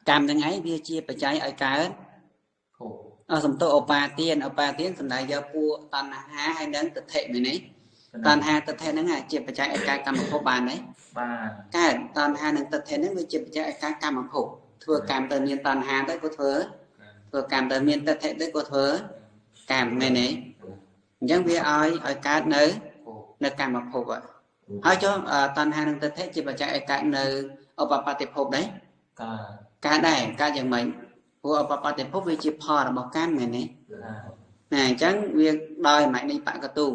កម្មនឹងឯងវាជាបច្ច័យឲ្យកើតភព អសំទោឧបាទាន ឧបាទានសំដៅយកពួកតណ្ហាហើយនឹងទិដ្ឋិ មែនទេ? តណ្ហាទិដ្ឋិហ្នឹងជាបច្ច័យឲ្យកើតកម្មភពបានទេ? បាន កើតតណ្ហានិងទិដ្ឋិហ្នឹងវាជាបច្ច័យឲ្យកើតកម្មភព ធ្វើកម្មទៅមានតណ្ហាទៅក៏ធ្វើ ធ្វើកម្មទៅមានទិដ្ឋិទៅក៏ធ្វើកម្ម មែនទេ? អញ្ចឹងវាឲ្យកើតនៅកម្មភព ហើយចុះតណ្ហានិងទិដ្ឋិជាបច្ច័យឲ្យកើតនៅឧបបត្តិភពដែរ? កើតដែរ កើតយ៉ាងម៉េច? ព្រោះឧបបត្តិភពវាជាផលរបស់កម្ម មែនទេ? ណាអញ្ចឹងវាដោយម៉េចនេះបកទូ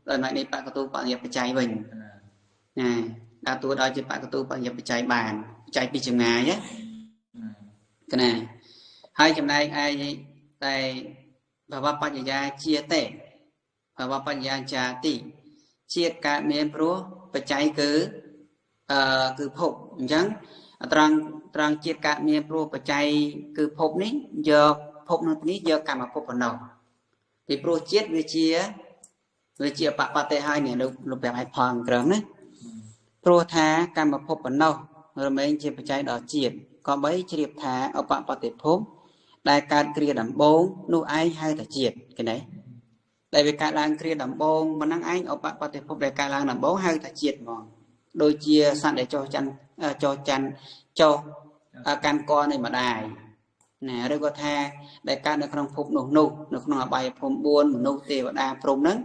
ដោយម៉េចនេះបកទូបរិយបច្ច័យវិញណា ដើរតួដោយជាបកទូបរិយបច្ច័យបាន បច្ច័យពីចម្ងាយណាកណា ហើយចំណែកឯតែភវបច្ចយាជាតិ ភវបច្ចយាចាតិ ជាតិកើតមានព្រោះបច្ច័យគឺអឺគឺភព អញ្ចឹងត្រង់ត្រង់ជាតិកើតមានព្រោះបច្ច័យគឺភពនេះ យកភពនោះនេះយកកម្មភពប៉ុណ្ណោះ ពីព្រោះជាតិវាជាបបត្តិហើយ នេះលោកប្រាប់ឲ្យផងក្រឹមណា ព្រោះថាកម្មភពប៉ុណ្ណោះរមែងជាបច្ច័យដល់ជាតិ ក៏បីជ្រាបថាឧបបត្តិភពដែលកើតគ្រាដំបូងនោះឯងហៅថាជាតិ គេណាដែលវាកើតឡើងគ្រាដំបូងប៉ុណ្ណឹងឯង ឧបបត្តិភពដែលកើតឡើងដំបូងហៅថាជាតិហ្មង ដូចជាសត្វដែលចុះច័ន្ទចុះច័ន្ទចុះកាន់កនៃម្ដាយណា ឬក៏ថាដែលកើតនៅក្នុងភពនោះនោះ នៅក្នុងអបាយភូមិ4 មនុស្សទេវតាព្រហ្មហ្នឹង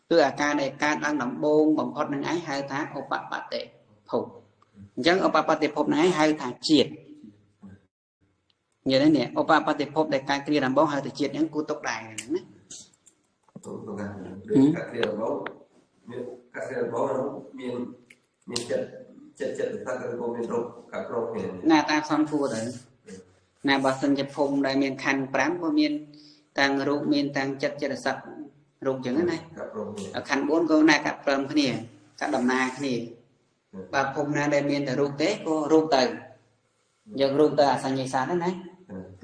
គឺអាការដែលកើតឡើងដំបូងបំផុតនឹងឯងហៅថាឧបបត្តិភព អញ្ចឹងឧបបត្តិភពនឹងឯងហៅថាជាតិ និយាយនេះឧបបត្តិភពដែលកើតគ្រាដំបូងហៅថាជាតិ អញ្ចឹងគូទុកដែរហ្នឹងណា ទុកដែរ ដូចកើតគ្រាដំបូងមានកើតគ្រាដំបូងមានមានចិត្តចិត្តចិត្តសត្វ ឬក៏មានរូបកាក្រគ្នាណា តាមសំគួរទៅណា បើសិនជាភូមិដែលមានខណ្ឌ5 ក៏មានតាំងរូប មានតាំងចិត្តចិត្តសត្វរូបអញ្ចឹងណា ខណ្ឌ4ក៏ណាកាត់ព្រមគ្នា កាត់ដំណើរគ្នា បើភូមិណាដែលមានតែរូបទេក៏រូបទៅ យើងរូបទៅអសញ្ញសត្វហ្នឹងណា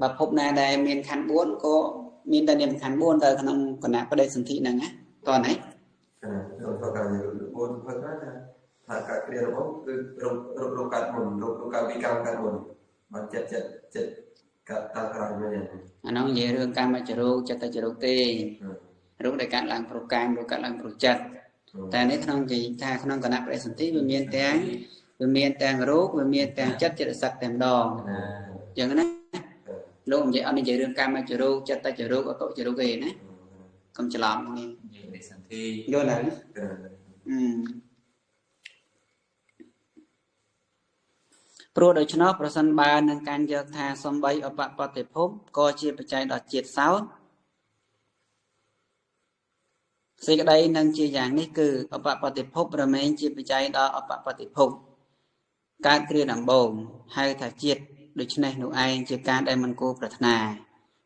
បើភពណាដែលមានខណ្ឌ4ក៏មានតែនាមខណ្ឌ4ទៅក្នុងគណៈបដិសន្ធិហ្នឹងណា តោះណា ចូលទៅការ4ធ្វើថាថាការគ្រារបស់គឺរូបរូបកាត់មុន រូបកាត់វិកម្មកាត់មុន បានចិត្តចិត្តចិត្តកាត់តាមក្រោយវិញ អានោះនិយាយរឿងកម្មចរោគចិត្តចរោគទេ រូបដែលកាត់ឡើងព្រោះកាម រូបកាត់ឡើងព្រោះចិត្ត តែនេះក្នុងនិយាយថាក្នុងគណៈបដិសន្ធិវាមានទាំងវាមានទាំងរូប វាមានទាំងចិត្តចិត្តសឹកតែម្ដង អញ្ចឹងណា លោកនិយាយអត់និយាយរឿងកម្មចរោគចិត្តចរោគអតុចរោគទេណា កុំច្រឡំគ្នា និយាយបដិសន្ធិ យល់ហើយ អឺព្រោះដូច្នោះប្រសិនបើនឹងការយកថាសំបីឧបបត្តិភពក៏ជាបច្ច័យដល់ជាតិសោត សេចក្តីនឹងជាយ៉ាងនេះ គឺឧបបត្តិភពរមែងជាបច្ច័យដល់ឧបបត្តិភពកើតគ្រាដំបូងហៅថាជាតិ ដូច្នេះនោះឯងជាការដែលមិនគួរប្រាថ្នា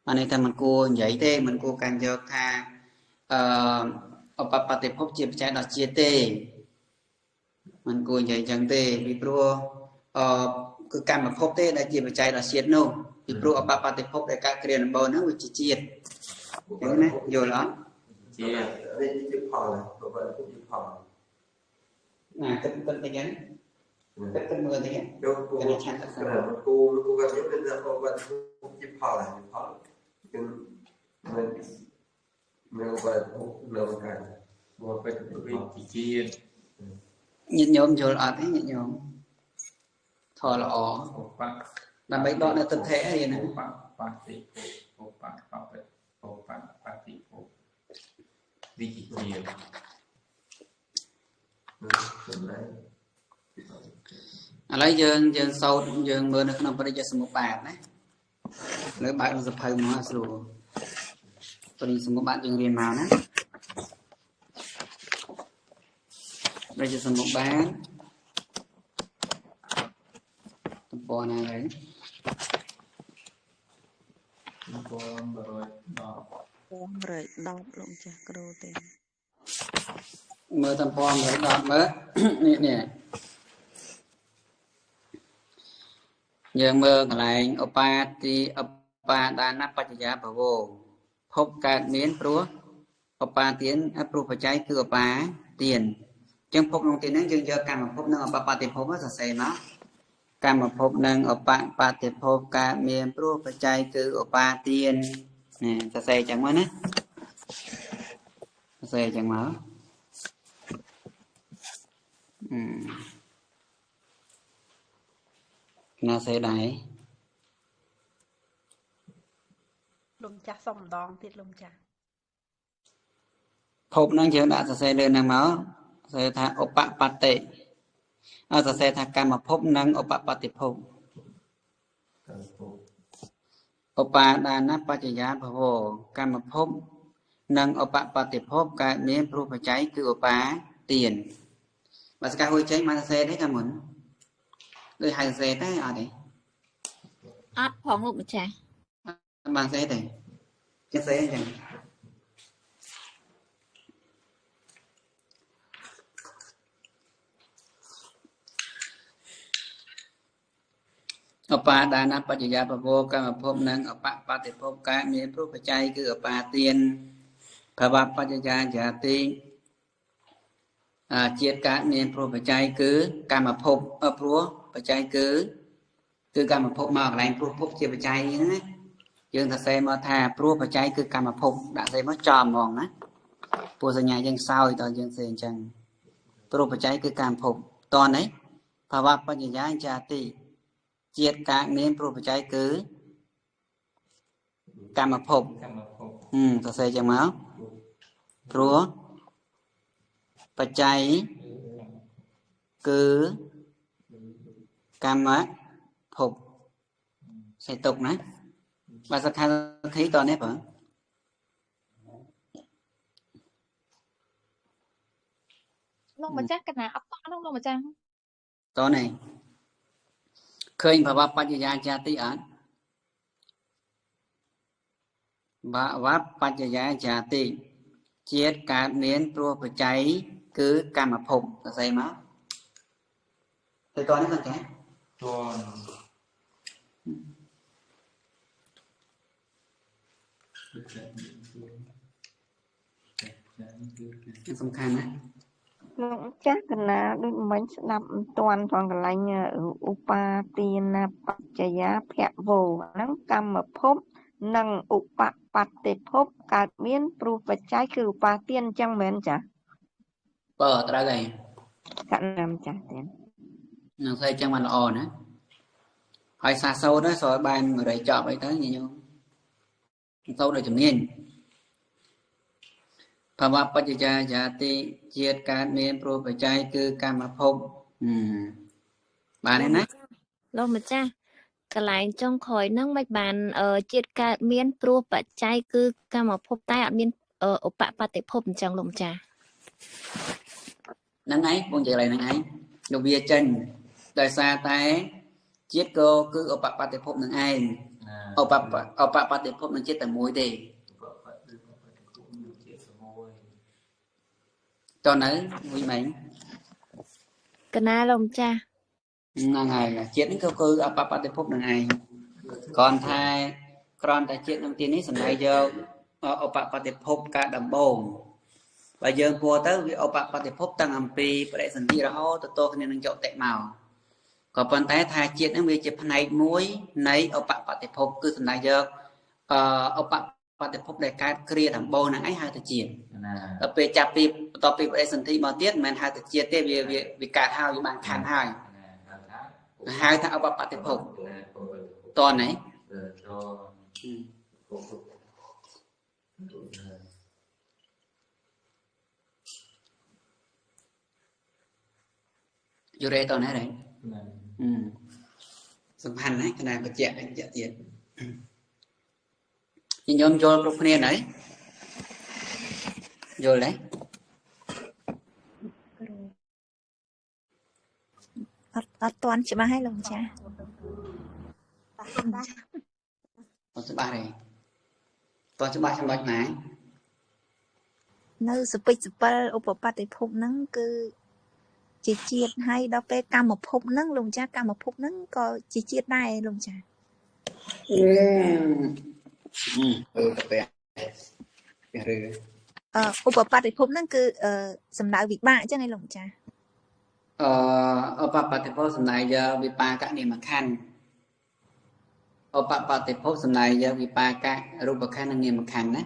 បានន័យថាមិនគួរនិយាយទេ មិនគួរកាន់យកថាអឺឧបបត្តិភពជាបច្ច័យដល់ជាតិទេ មិនគួរនិយាយចឹងទេ ពីព្រោះអឺគឺកម្មភពទេដែលជាបច្ច័យដល់ជាតិនោះ ពីព្រោះឧបបត្តិភពដែលកើតគ្រាដំបូងហ្នឹងវាជាជាតិ ចឹងណា យល់អត់? ជានេះជាផល ឧបបត្តិភពជាផលណា គិតគិតតិចហ្នឹង គិតគិតមើលតិច យកគូគូគូគាត់និយាយថាឧបបត្តិភពជាផល ផលគឺមិនមានឧបបត្តិភពនៅកាយ បើពិតវាជាជាតិ ញាតិញោមយល់អត់ទេញាតិញោម ធម៌ល្អ ឧបដើម្បីដកនៅទិដ្ឋិអីហ្នឹង ឧបបត្តិឧបបត្តិឧបបត្តិភព វាជាជាតិឥឡូវយើងសូត្រយើងមើលនៅក្នុងបរិយាសមុប្បាទណាលើបើកសភៅមកស្រួលបរិយាសមុប្បាទយើងរៀនមកណាបរិយាសមុប្បាទទំព័រណាហើយទំព័រ110 110លោកម្ចាស់គ្រូទេមើលទំព័រ110មើលនេះយើងមើលកន្លែងឧបាទីឧបាដានបច្ចយាភវោភពកើតមានព្រោះឧបាទានព្រោះបច្ច័យគឺឧបាទានអញ្ចឹងភពក្នុងទីហ្នឹងយើងយកកម្មភពនិងឧបបត្តិភពសរសេរមកកម្មភពនិងឧបបត្តិភពកើតមានព្រោះបច្ច័យគឺឧបាទាននេះសរសេរអញ្ចឹងមកណាសរសេរអញ្ចឹងមកណាសេដែរលោកម្ចាស់សុំម្ដងទៀតលោកម្ចាស់ភពហ្នឹងយើងដាក់សរសេរលើហ្នឹងមកសរសេរថាឧបបត្តិអត់សរសេរថាកម្មភពនិងឧបបត្តិភពឧបាដានបច្ចយាភវោកម្មភពនិងឧបបត្តិភពកើតមានព្រោះបច្ច័យគឺឧបាទានបើសកាហួយចេញមកសរសេរទេកាមុនដូចហៅសេទេអត់ទេអត់ផងលោកម្ចាស់បានសេទេចេះសេអញ្ចឹងឧបាដានបច្ចយាពវោកម្មភពនិងឧបបត្តិភពកើតមានព្រោះបច្ច័យគឺឧបាទានភវបច្ចយាយាតិជាតិកើតមានព្រោះបច្ច័យគឺកម្មភពព្រោះបច្ច័យគឺកម្មភពមកកន្លែងព្រោះភពជាបច្ច័យហ្នឹងណាយើងសរសេរមកថាព្រោះបច្ច័យគឺកម្មភពដាក់សេមកចំហ្មងណាព្រោះសញ្ញាយើងសោយតើយើងសេអញ្ចឹងព្រោះបច្ច័យគឺកម្មភពតនេះភវបច្ចយាចាតិជាតិកើតមានព្រោះបច្ច័យគឺកម្មភពសរសេរចឹងមកព្រោះបច្ច័យគឺកម្មភពសេទុកណាបើសខាខីតនេះបងលោកម្ចាស់កណាអត់តនោះលោកម្ចាស់តនេះឃើញភវបច្ចយាចាតិអត់ភវបច្ចយាចាតិជាតិកើតមានព្រោះបច្ច័យគឺកម្មភពសរសេរមកទៅតនេះកូនចាតនសំខាន់ណាលោកម្ចាស់កណាដូចមិញស្ដាប់មិនទាន់ផងកន្លែងឧបាទានបច្ចយាភវោហ្នឹងកម្មភពនិងឧបបត្តិភពកើតមានព្រោះបច្ច័យគឺឧបាទានអញ្ចឹងមែនចាបើត្រូវហើយកណាម្ចាស់ទៀតនឹងស្អីចឹងបានល្អណាហើយសាសូត្រសូត្របាន100ចប់អីទៅញញោមសូត្រដោយជំនាញភវបច្ចយាយាតិជាតិកើតមានព្រោះបច្ច័យគឺកម្មភពបានទេណាលោកម្ចាស់កន្លែងចុងក្រោយហ្នឹងមិនបានជាតិកើតមានព្រោះបច្ច័យគឺកម្មភពតែអត់មានឧបបត្តិភពអញ្ចឹងលោកម្ចាស់ហ្នឹងឯងបងនិយាយហ្នឹងឯងលោកវាចេញដោយសារតែជាតិក៏គឺឧបបត្តិភពនឹងឯងឧបបត្តិភពនឹងជាតិតែមួយទេតនៅវិញមិញកណាលោកម្ចាស់ហ្នឹងហើយជាតិនេះក៏គឺឧបបត្តិភពនឹងឯងគ្រាន់តែគ្រាន់តែជាតិនឹងទីនេះសម្ដែងយកឧបបត្តិភពកើតដំបូងបើយើងពួរទៅវាឧបបត្តិភពតាំងអំពីបដិសន្ធិរហូតទៅគ្នានឹងយកតិមកក៏ប៉ុន្តែថាជាតិហ្នឹងវាជាផ្នែកមួយនៃឧបបត្តិភពគឺសម្ដែងយកឧបបត្តិភពដែលកើតគ្រាដំបូងហ្នឹងឯងហៅថាជាតិដល់ពេលចាប់ពីបន្ទាប់ពីបដិសន្ធិមកទៀតមិនមែនហៅថាជាតិទេវាកើតហើយវាបានខណ្ឌហើយហៅថាឧបបត្តិភពតនេះ យល់ទេតនេះដែរសំខាន់ណាស់កណាបញ្ជាក់ទៀតញោមយល់គ្រប់គ្នាហើយយល់ទេអត់ទាន់ច្បាស់ហើយលោកចាអត់ច្បាស់ទេតោះច្បាស់ចំណុចណានៅសពិចសពិលឧបបត្តិភពហ្នឹងគឺជាជាតិហើយដល់ពេលកម្មភពហ្នឹងលោកចាកម្មភពហ្នឹងក៏ជាជាតិដែរលោកចាកាពះឬឧបបត្តិភពហ្នឹងគឺសំដៅវិបាកអញ្ចឹងឯងលោកចាឧបបត្តិភពសំដៅយកវិបាកនិមខណ្ឌឧបបត្តិភពសំដៅយកវិបាករូបខណ្ឌនិងនាមខណ្ឌណា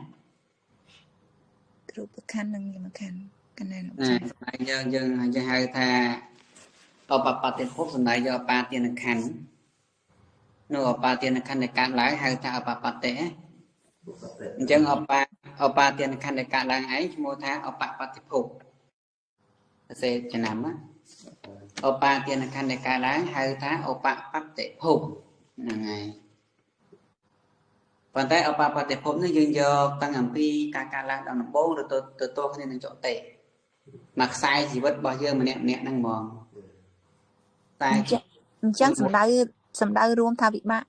រូបខណ្ឌនិងនាមខណ្ឌកណាលោកចាសំដៅយកយើងហៅថាឧបបត្តិភពសំដៅយកអបាទានខណ្ឌនៅអបាទានខណ្ឌដែលកើតឡើងហៅថាឧបបត្តិអញ្ចឹងអបាទានខណ្ឌដែលកើតឡើងឯងឈ្មោះថាឧបបត្តិភពសរសេរចំណាំណាឧបាទានខណ្ឌដែលកើតឡើងហៅថាឧបបត្តិភពហ្នឹងហើយប៉ុន្តែឧបបត្តិភពនេះយើងយកតាំងអំពីការកើតឡើងដល់ដំបូងឬទៅទល់គ្នានឹងចតុមកខ្សែជីវិតរបស់យើងម្នាក់ម្នាក់ហ្នឹងហ្មងតែអញ្ចឹងសំដៅរួមថាវិបាក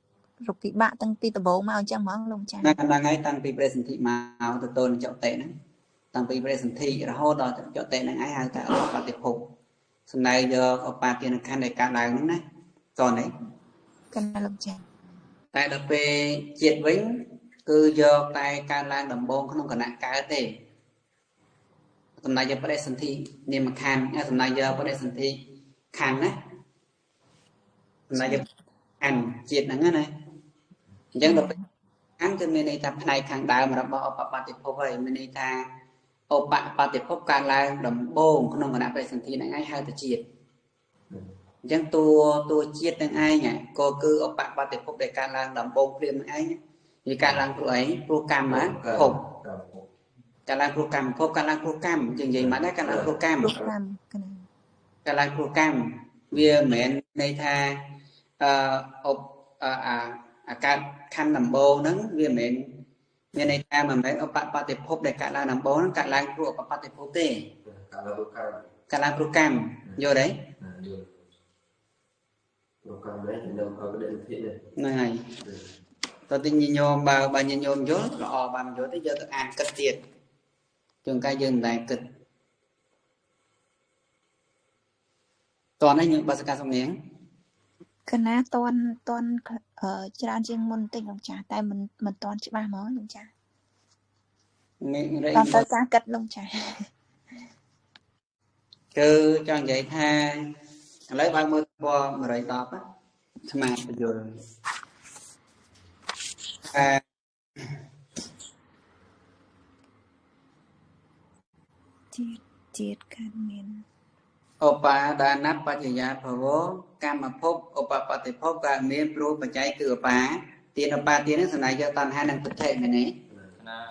រូបវិបាកតាំងពីដំបូងមកអញ្ចឹងហ្មងលោកចាហ្នឹងហើយតាំងពីព្រះសន្ធិមកទៅទល់នឹងចតុហ្នឹងតាំងពីព្រះសន្ធិរហូតដល់ចតុហ្នឹងឯងហៅថាឧបបត្តិភពសំដៅយកឧបាទានខណ្ឌដែលកើតឡើងហ្នឹងណាតោះនេះកណ្ណាលោកចាតែដល់ពេលជាតិវិញគឺយកតែកើតឡើងដំបូងក្នុងគណៈកើតទេសំដៅយកបដិសន្ធិនាមខណ្ឌសំដៅយកបដិសន្ធិខណ្ឌណាសំដៅយកខណ្ឌជាតិហ្នឹងណាអញ្ចឹងដល់ពេលខណ្ឌគឺមានន័យថាផ្នែកខាងដើមរបស់ឧបបត្តិភពហើយមានន័យថាឧបបត្តិភពកើតឡើងដំបូងក្នុងគណៈបដិសន្ធិហ្នឹងឯងហៅថាជាតិអញ្ចឹងតួជាតិនឹងឯងក៏គឺឧបបត្តិភពដែលកើតឡើងដំបូងភ្លាមនឹងឯងវាកើតឡើងព្រោះអីព្រោះកម្មភពកើតឡើងព្រោះកម្មភពកើតឡើងព្រោះកម្មយើងនិយាយមកដែរកើតឡើងព្រោះកម្មកើតឡើងព្រោះកម្មវាមិនមែនន័យថាឧបអាកើតខណ្ឌដំបូងហ្នឹងវាមិនមែនមានន័យថាមិនមែនឧបបត្តិភពដែលកើតឡើងដំបូងហ្នឹងកើតឡើងព្រោះឧបបត្តិភពទេកើតឡើងព្រោះកម្មយល់ទេយល់ព្រោះកម្មនេះនឹងឲ្យបដិសន្ធិហ្នឹងហើយតើទីញោមបើញោមយល់ល្អបើមិនយល់ទេយកទៅអានគិតទៀតជួនកាលយើងមិនដែលគិតតោះនេះយើងបាសកាសំនៀងកណាតន់ច្រើនជាងមុនបន្តិចលោកចាតែមិនតន់ច្បាស់ហ្មងលោកចាតាមទៅការគិតលោកចាគឺចង់និយាយថាឥឡូវបើមើលពណ៌110ស្មាតបញ្យល់ជាតិកើតមានឧបាដានបច្ចយាភវកម្មភពឧបបត្តិភពកើតមានព្រោះបច្ច័យគឺឧបាទានឧបាទាននេះសំដៅយកតណ្ហានិងទិដ្ឋិមែនទេ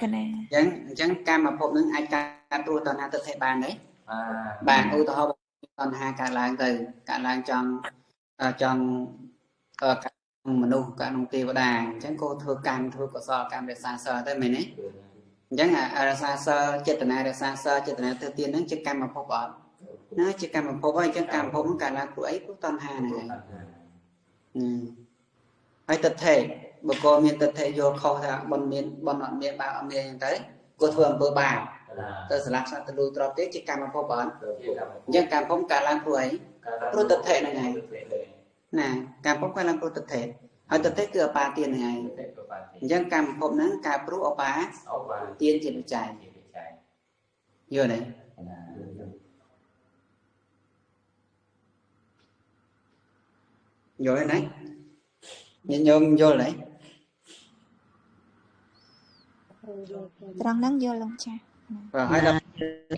កណាអញ្ចឹងកម្មភពនឹងអាចកើតព្រោះតណ្ហាទិដ្ឋិបានទេបាទឧទាហរណ៍តណ្ហាកើតឡើងទៅកើតឡើងចង់កើតមនុស្សកើតក្នុងទេវតាអញ្ចឹងក៏ធ្វើកម្មធ្វើកុសលកម្មរក្សាសិលទៅមែនទេអញ្ចឹងរក្សាសិលចេតនារក្សាសិលចេតនាធ្វើទានហ្នឹងជាកម្មភពអត់ណាជាកម្មភពហើយអញ្ចឹងកម្មភពហ្នឹងកើតឡើងព្រោះអីព្រោះតណ្ហាហ្នឹងហើយហើយទិដ្ឋិបើក៏មានទិដ្ឋិយកខុសថាបុណ្យមានបុណ្យអត់មានបាបអត់មានអញ្ចឹងទៅក៏ធ្វើអំពើបាបទៅស្លាប់សត្វទៅលូទ្រព្យទេជាកម្មភពអត់អញ្ចឹងកម្មភពកើតឡើងព្រោះអីព្រោះទិដ្ឋិហ្នឹងហើយណាកម្មភពកើតឡើងព្រោះទិដ្ឋិហើយទិដ្ឋិគឺអបាទានហ្នឹងហើយអញ្ចឹងកម្មភពហ្នឹងកើតព្រោះអបាទានជាបច្ច័យយល់ទេយល់ទេណាញោមយល់ទេត្រង់ហ្នឹងយល់លោកចាបាទហើយដល់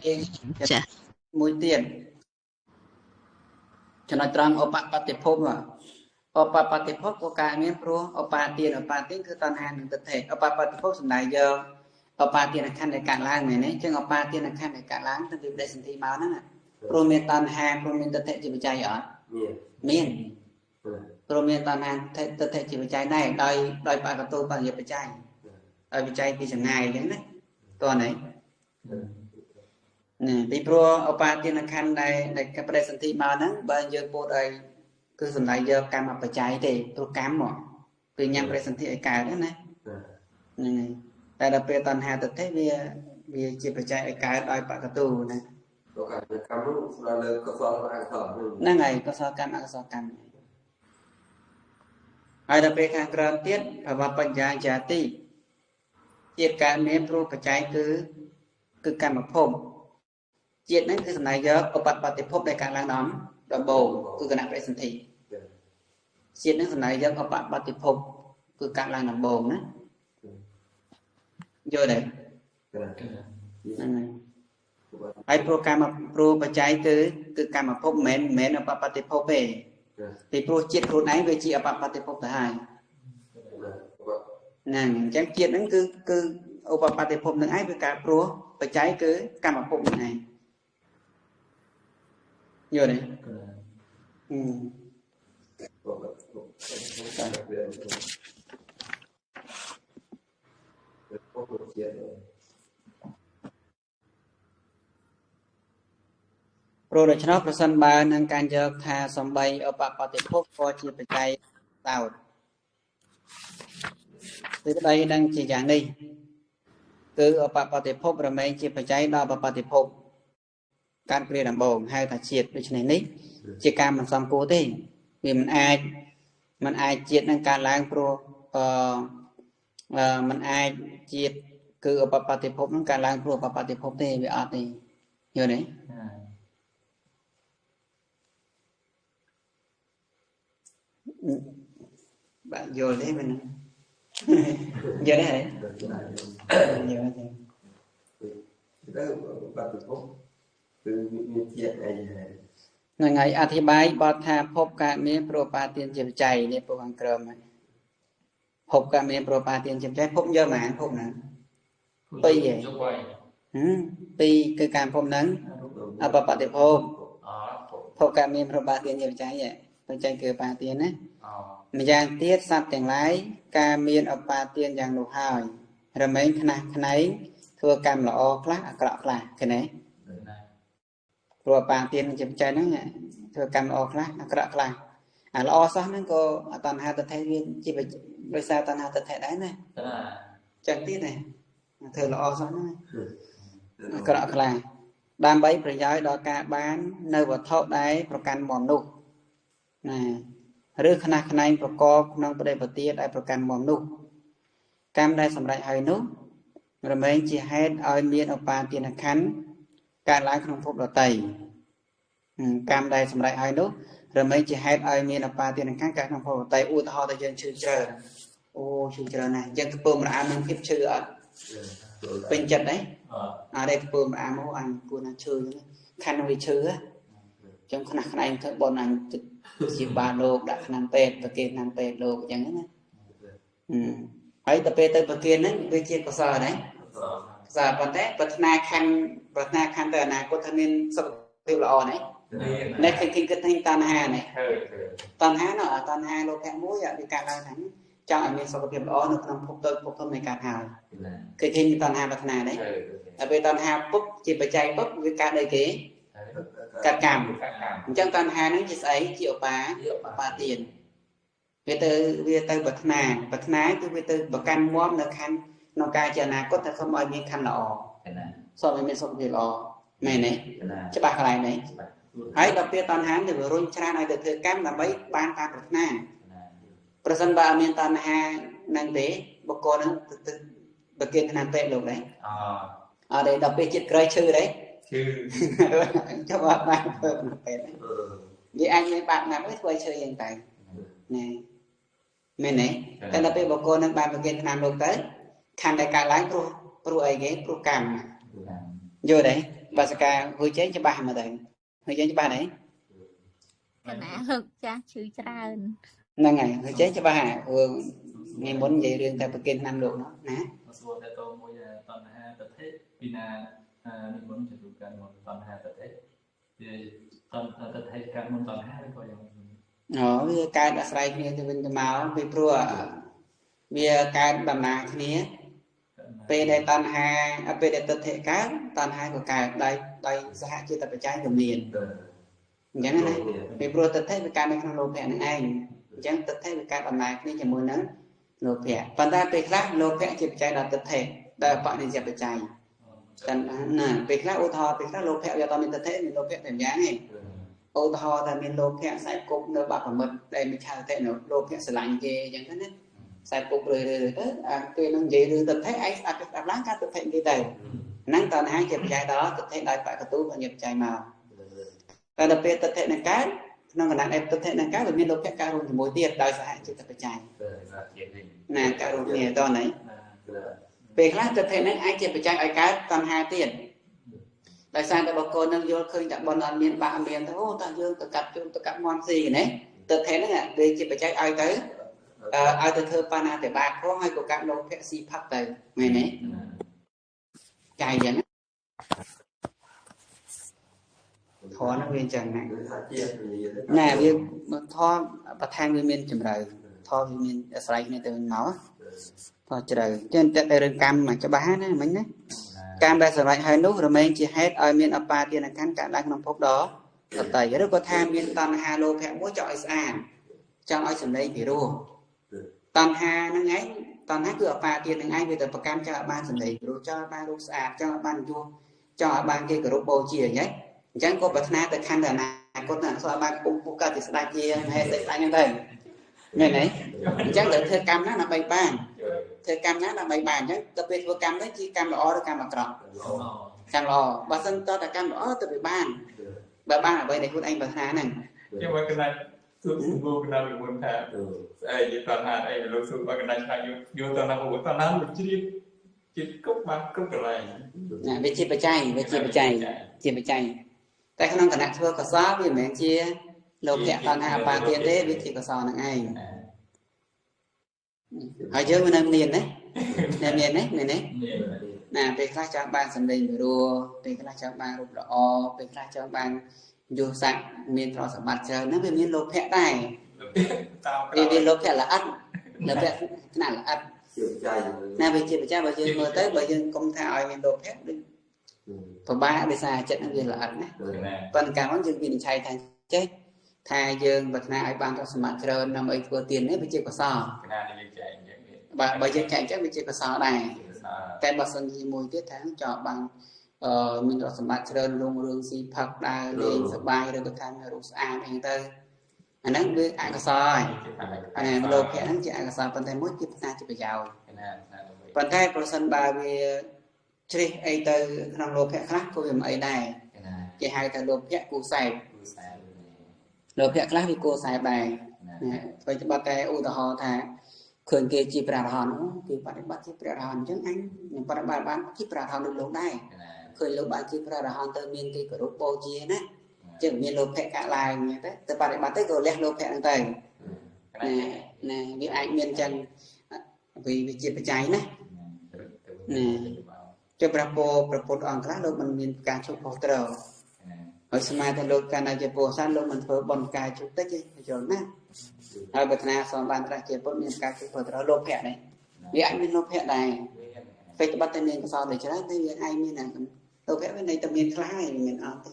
គេចាមួយទៀតចំណុចត្រង់ឧបបត្តិភពឧបបត្តិភពក៏កើតមានព្រោះឧបាទានឧបាទានគឺតណ្ហានិងទិដ្ឋិឧបបត្តិភពសំដៅយកឧបាទានខណ្ឌដែលកើតឡើងមែនទេអញ្ចឹងឧបាទានខណ្ឌដែលកើតឡើងទៅពីបដិសន្ធិមកហ្នឹង ព្រោះមានតណ្ហាព្រោះមានទិដ្ឋិជាបច្ច័យអត់មានព្រោះមានតណ្ហាទិដ្ឋិជាបច្ច័យដែរដោយបកតោបរិយបច្ច័យដោយបច្ច័យពីចម្ងាយអញ្ចឹងណាតោះនេះណាពីព្រោះឧបាទានខណ្ឌដែលបដិសន្ធិមកហ្នឹងបើយើងពោលឲ្យគឺសំដៅយកកម្មបច្ច័យទេព្រោះកម្មមកគឺញ៉ាំបដិសន្ធិឲ្យកើតណាហ្នឹងហើយតែដល់ពេលតណ្ហាទិដ្ឋិវាជាបច្ច័យឲ្យកើតដោយបកតោណាកម្មនោះស្ដារលើកុសលអកុសលហ្នឹងហើយកុសលកម្មអកុសលកម្មហើយដល់ពេលខាងក្រោមទៀតភវបញ្ញាចាតិជាតិកើតមានព្រោះបច្ច័យគឺកម្មភពជាតិហ្នឹងគឺសំដៅយកឧបបត្តិភពដែលកើតឡើងដំបូងគឺគណៈបរិសន្ធិជាតិហ្នឹងសំដៅយកឧបបត្តិភពគឺកើតឡើងដំបូងណាយល់ទេហ្នឹងហើយព្រោះកម្មព្រោះបច្ច័យគឺកម្មភពមិនមែនឧបបត្តិភពទេពីព្រោះជាតិខ្លួនឯងវាជាឧបបត្តិភពទៅហើយហ្នឹងអញ្ចឹងជាតិហ្នឹងគឺឧបបត្តិភពនឹងឯងវាកើតព្រោះបច្ច័យគឺកម្មភពនឹងឯងយល់ទេព្រោះដូច្នោះប្រសិនបើនឹងការយកថាសំបីឧបបត្តិភពក៏ជាបច្ច័យតោតសេចក្តីនឹងជាយ៉ាងនេះគឺឧបបត្តិភពរមែងជាបច្ច័យដល់ឧបបត្តិភពកើតគ្រាដំបូងហៅថាជាតិដូច្នេះនេះជាការមិនសមគួរទេវាមិនអាចជាតិនឹងកើតឡើងព្រោះមិនអាចជាតិគឺឧបបត្តិភពនឹងកើតឡើងព្រោះឧបបត្តិភពទេវាអត់ទេយល់ទេបាទយល់ទេមែនយល់ទេហ៎យល់ទេទៅបាត់ភពគឺមានជាតិអីហើយហ្នឹងហើយអធិប្បាយបទថាភពកើតមានព្រោះបាទានជាបច្ច័យនេះពួកខាងក្រោមហ្នឹងភពកើតមានព្រោះបាទានជាបច្ច័យភពយកប៉ុន្មានភពហ្នឹងពីរហ៎ពីរគឺការភពហ្នឹងអបបត្តិភពភពកើតមានព្រោះបាទានជាបច្ច័យបច្ច័យគឺបាទានណាម្យ៉ាងទៀតសត្វទាំងឡាយការមានឧបាទានយ៉ាងនោះហើយរមែងខ្នះខ្នែងធ្វើកម្មល្អខ្លះអាក្រក់ខ្លះឃើញទេព្រោះឧបាទានជាបច្ច័យហ្នឹងធ្វើកម្មល្អខ្លះអាក្រក់ខ្លះអាល្អសោះហ្នឹងក៏អតណ្ហាទិដ្ឋិវាជាដោយសារតណ្ហាទិដ្ឋិដែរណាចឹងទៀតណាធ្វើល្អសោះហ្នឹងអាក្រក់ខ្លះដើម្បីប្រយោជន៍ដល់ការបាននៅវត្ថុដែលប្រកាន់មមនោះណាឬខ្នះខ្នែងប្រកបក្នុងបដិបទាដែលប្រកាន់មមនោះកម្មដែលសម្រេចហើយនោះរមែងជាហេតុឲ្យមានឧបាទានខណ្ឌកើតឡើងក្នុងភពដទៃកម្មដែលសម្រេចហើយនោះរមែងជាហេតុឲ្យមានឧបាទានខណ្ឌកើតក្នុងភពដទៃឧទាហរណ៍តែយើងឈឺច្រើនអូឈឺច្រើនណាស់អញ្ចឹងខ្ពើមរអានឹងភាពឈឺអត់ពេញចិត្តទេអត់ទេខ្ពើមរអាមកអញគួរណាឈឺអញ្ចឹងខណ្ឌវាឈឺអញ្ចឹងខ្នះខ្នែងធ្វើបនអញជាបាលោកដាក់ឆ្នាំពេទ្យប្រគេនឆ្នាំពេទ្យលោកអញ្ចឹងណាហើយដល់ពេលទៅប្រគេនហ្នឹងវាជាកុសលណាកុសលប៉ុន្តែប្រាថ្នាខណ្ឌទៅអនាគតថាមានសុខភាពល្អណានេះឃើញគិតថាតណ្ហានេះតណ្ហានោះតណ្ហាលោភៈមួយវាកើតឡើងហ្នឹងចង់ឲ្យមានសុខភាពល្អនៅក្នុងភពតូចភពធំនៃការហើយឃើញតណ្ហាប្រាថ្នានេះដល់ពេលតណ្ហាពុបជាបច្ច័យពុបវាកើតអីគេកាត់កម្មអញ្ចឹងតណ្ហាហ្នឹងជាស្អីជាឧបាទានវាទៅប្រាថ្នាគឺវាទៅប្រកាន់មមនៅខណ្ឌក្នុងការជាអនាគតថាសូមឲ្យមានខណ្ឌល្អសូមឲ្យមានសុខភាពល្អមែនទេច្បាស់កន្លែងនេះហើយដល់ពេលតណ្ហាទៅវារុញច្រានឲ្យទៅធ្វើកម្មដើម្បីបានតាមប្រាថ្នាប្រសិនបើអត់មានតណ្ហាហ្នឹងទេបុគ្គលហ្នឹងទៅប្រគេនថ្នាំពេទ្យលោកដែរអត់ទេដល់ពេលជាតិក្រោយឈឺទេឈឺចុះអត់បានធ្វើថ្នាំពេទ្យវាអាចមានបាបណាស់មួយធ្វើឲ្យឈឺយ៉ាងទៅណែមែនទេតែដល់ពេលបុគ្គលនឹងបានប្រគេនថ្នាំលោកទៅខណ្ឌដែលកើតឡើងព្រោះអីគេព្រោះកម្មយល់ទេបាសកាហួយចេញច្បាស់មកទៅហួយចេញច្បាស់ទេកណាលោកចាស់ឈឺច្រើនហ្នឹងហើយហួយចេញច្បាស់ព្រោះថ្ងៃមុននិយាយរឿងតែប្រគេនថ្នាំលោកនោះណាសួរតែតមួយតណ្ហាទិដ្ឋិពីណានិមន្តជារូបការមុនតណ្ហាទិដ្ឋិ តន្តថេកើតមុនតណ្ហាឬក៏យ៉ាង អូវាកើតអាស្រ័យគ្នាទៅវិញទៅមកពីព្រោះវាកើតដំណើរគ្នាពេលដែលតណ្ហាពេលដែលទិដ្ឋិកើតតណ្ហាក៏កើតដោយសហជាតិបច្ច័យក៏មានអញ្ចឹងណាពីព្រោះទិដ្ឋិវាកើតនៅក្នុងលោភៈនឹងឯងអញ្ចឹងទិដ្ឋិវាកើតដំណើរគ្នាជាមួយនឹងលោភៈប៉ុន្តែពេលខ្លះលោភៈជាបច្ច័យដល់ទិដ្ឋិដោយបនិច្ចបច្ច័យតណ្ហាណាពេលខ្លះឧទាហរណ៍ពេលខ្លះលោភៈវាអត់មានទិដ្ឋិមានលោភៈតែម្យ៉ាងឯងឧទាហរណ៍ថាមានលោភៈខ្សែគប់នៅបាបប្រមិតដែលមានឆាតិនៅលោភៈស្រឡាញ់គេអញ្ចឹងទៅណាខ្សែគប់រឿយៗទៅអាពេលនឹងនិយាយរឿងទិដ្ឋិឯងស្ដាប់ស្ដាប់ឡើងកើតទិដ្ឋិគេទៅហ្នឹងតណ្ហាជាបច្ច័យដល់ទិដ្ឋិដោយបកទូបញ្ញាបច្ច័យមកតែដល់ពេលទិដ្ឋិនឹងកើតក្នុងគណៈដែលទិដ្ឋិនឹងកើតវាមានលោភៈកើតរួមជាមួយទៀតដោយសហចិត្តបច្ច័យណាកើតរួមគ្នាតោះណៃពេលខ្លះទិដ្ឋិនឹងអាចជាបច្ច័យឲ្យកើតតណ្ហាទៀតដោយសារតែបុគ្គលនឹងយល់ឃើញតែបុណ្យអត់មានបាក់មានទៅអូតើយើងទៅកាត់ជូនទៅកាត់មន់ស៊ីណាទិដ្ឋិហ្នឹងវាជាបច្ច័យឲ្យទៅឲ្យទៅធ្វើបាណាតិបាតផងហើយក៏កាត់លោភៈស៊ីផឹកទៅមែនទេចៃអញ្ចឹងធម៌ហ្នឹងវាអញ្ចឹងណាណាវាធម៌បន្ថែមវាមានជម្រៅធម៌វាមានអាស្រ័យគ្នាទៅវិញមកធម៌ជ្រៅចឹងតែរឿងកម្មមកច្បាស់ណាមិញណាកម្មដែលសម្រេចហើយនោះរមែងជាហេតុឲ្យមានអបាទានខណ្ឌកើតឡើងក្នុងភពដ៏ដទៃឬក៏ថាមានតណ្ហាលោភៈមួយចង់ឲ្យស្អាតចង់ឲ្យសម្លេងពីរោះតណ្ហាហ្នឹងឯងតណ្ហាគឺអបាទានហ្នឹងឯងវាទៅប្រកម្មចង់ឲ្យបានសម្លេងពីរោះចង់ឲ្យបានរូបស្អាតចង់ឲ្យបានយោចង់ឲ្យបានគេគោរពបូជាអញ្ចឹងអញ្ចឹងក៏ប្រាថ្នាទៅខណ្ឌអនាគតហ្នឹងសូមឲ្យបានពុកកើតជាស្ដេចជាហេតុស្ដេចហ្នឹងទៅមែនទេអញ្ចឹងត្រូវធ្វើកម្មណាដើម្បីបានធ្វើកម្មណាដើម្បីបានអញ្ចឹងទៅពេលធ្វើកម្មទៅជាកម្មល្អឬកម្មអាក្រក់កម្មល្អបើសិនតតែកម្មល្អទៅវាបានបើបានអ្វីដែលខ្លួនឯងប្រាថ្នាហ្នឹងខ្ញុំមកកណ្ដាលសួរសំបូរកណ្ដាលពីមុនថាស្អីយតណ្ហាអីលោកសួរបើកណ្ដាលឆ្លាតយកតណ្ហាព្រោះតណ្ហាវាជ្រាបជាតិគ្រប់បានគ្រប់កន្លែងណាវាជាបច្ច័យវាជាបច្ច័យជាបច្ច័យតែក្នុងគណៈធ្វើកុសលវាមិនមែនជាលោភៈតណ្ហាអបាទានទេវាជាកុសលហ្នឹងឯងហើយយើងនៅមានណានៅមានណាមែនទេណាពេលខ្លះចង់បានសម្លេងរੂពេលខ្លះចង់បានរូបល្អពេលខ្លះចង់បានយុស័កមានទ្រព្យសម្បត្តិច្រើនហ្នឹងវាមានលោភៈដែរវាលោភៈល្អិតលោភៈថ្នាក់ល្អិតជាបច្ច័យណាវាជាបច្ច័យបើយើងមើលទៅបើយើងកុំថាឲ្យមានលោភៈដូចពិបាកដោយសារចិត្តហ្នឹងវាល្អិតណាប៉ុន្តែកាលហ្នឹងយើងវិនិច្ឆ័យថាចេះថាយើងប្រាថ្នាឲ្យបានទ្រព្យសម្បត្តិច្រើនដើម្បីធ្វើទាននេះវាជាកុសលណាយើងចែកអញ្ចឹងបើយើងចែកអញ្ចឹងវាជាកុសលដែរតែបើសិនជាមួយទៀតថាចង់បានមានទ្រព្យសម្បត្តិច្រើនរុងរឿងស៊ីផឹកដើរលេងសប្បាយឬក៏ថាមានរូបស្អាតអីទៅអាហ្នឹងវាអកុសលហើយអាលោភៈហ្នឹងជាអកុសលប៉ុន្តែមួយគឺប្រាថ្នាជាប្រយោជន៍ប៉ុន្តែប្រសិនបើវាជ្រះអីទៅក្នុងលោភៈខ្លះក៏វាមិនអីដែរគេហៅថាលោភៈគូសែបលោភៈខ្លះវាគួរសែបដែរធ្វើច្បាស់តែឧទាហរណ៍ថាឃើញគេជាព្រះអរហន្តគេបប្រតិបត្តិជាព្រះអរហន្តអញ្ចឹងអញនឹងបប្រតិបត្តិបានជាព្រះអរហន្តដូចលោកដែរឃើញលោកបានជាព្រះអរហន្តទៅមានគេគោរពបូជាណាចឹងមានលោភៈកាក់ឡើងអញ្ចឹងទៅបប្រតិបត្តិទៅក៏លះលោភៈហ្នឹងទៅណាវាអាចមានចឹងវាជាបច្ច័យណាណាចុះព្រះពោព្រះពុទ្ធអង្គខ្លះលោកមិនមានការជប់ខុសត្រូវហើយស្មានតែលោកកាលណាជាពោធិសត្វលោកមិនធ្វើបុណ្យការជុកតិចទេយល់ណាហើយប្រាថ្នាសូមបានត្រាស់ជាពុទ្ធមានការជុកខុសត្រូវលោភៈនេះវាអាចមានលោភៈដែរពេលត្បិតតែមានកុសលដូចច្រើនតែវាអាចមានលោភៈវានៅតែមានខ្លះហើយមិនអត់ទេ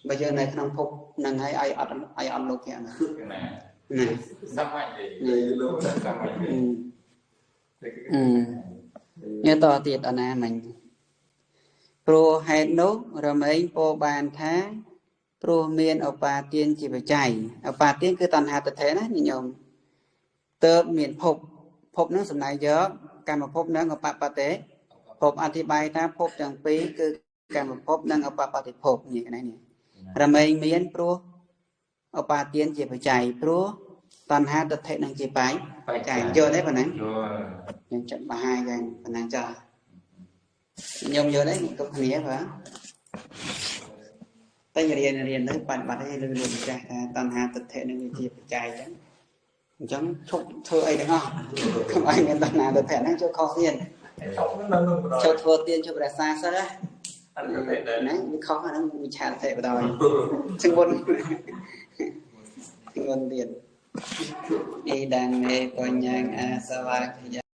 បើយើងនៅក្នុងភពហ្នឹងហើយឲ្យអត់ឲ្យអត់លោភៈណាណាសាមញ្ញទេលោកសាមញ្ញទេញ៉ាតទៀតអណាមិញព្រោះហេតុនោះរមែងពោបានថាព្រោះមានឧបាទានជាបច្ច័យឧបាទានគឺតណ្ហាទិដ្ឋិណាញោមតើមានភពភពនឹងសំដៅយកកម្មភពនិងឧបបត្តិភពអធិប្បាយថាភពទាំងពីរគឺកម្មភពនិងឧបបត្តិភពនេះនេះរមែងមានព្រោះឧបាទានជាបច្ច័យព្រោះតណ្ហាទិដ្ឋិនឹងជាបច្ច័យយល់ទេប៉ុណ្ណឹងយល់ខ្ញុំចិត្តបហាយกันប៉ុណ្ណឹងចាខ្ញុំយល់ទេគ្រប់គ្នាបាទតែរៀនទៅបាត់បាត់ហើយលឺលោកម្ចាស់ថាតណ្ហាទិដ្ឋិនឹងវាជាបច្ច័យអញ្ចឹងឈប់ធ្វើអីទាំងអស់កុំឲ្យមានតណ្ហាទិដ្ឋិហ្នឹងចូលខុសទៀត ឈប់នឹងនឹង ឈប់ធ្វើទៀនឈប់រក្សាសិលណា ណាវាខុសអាហ្នឹងមិឆាទិដ្ឋិបដ ாய் ធ្ងន់ធ្ងន់ទៀតអេដាងមេបញ្ញងអាសវាខយ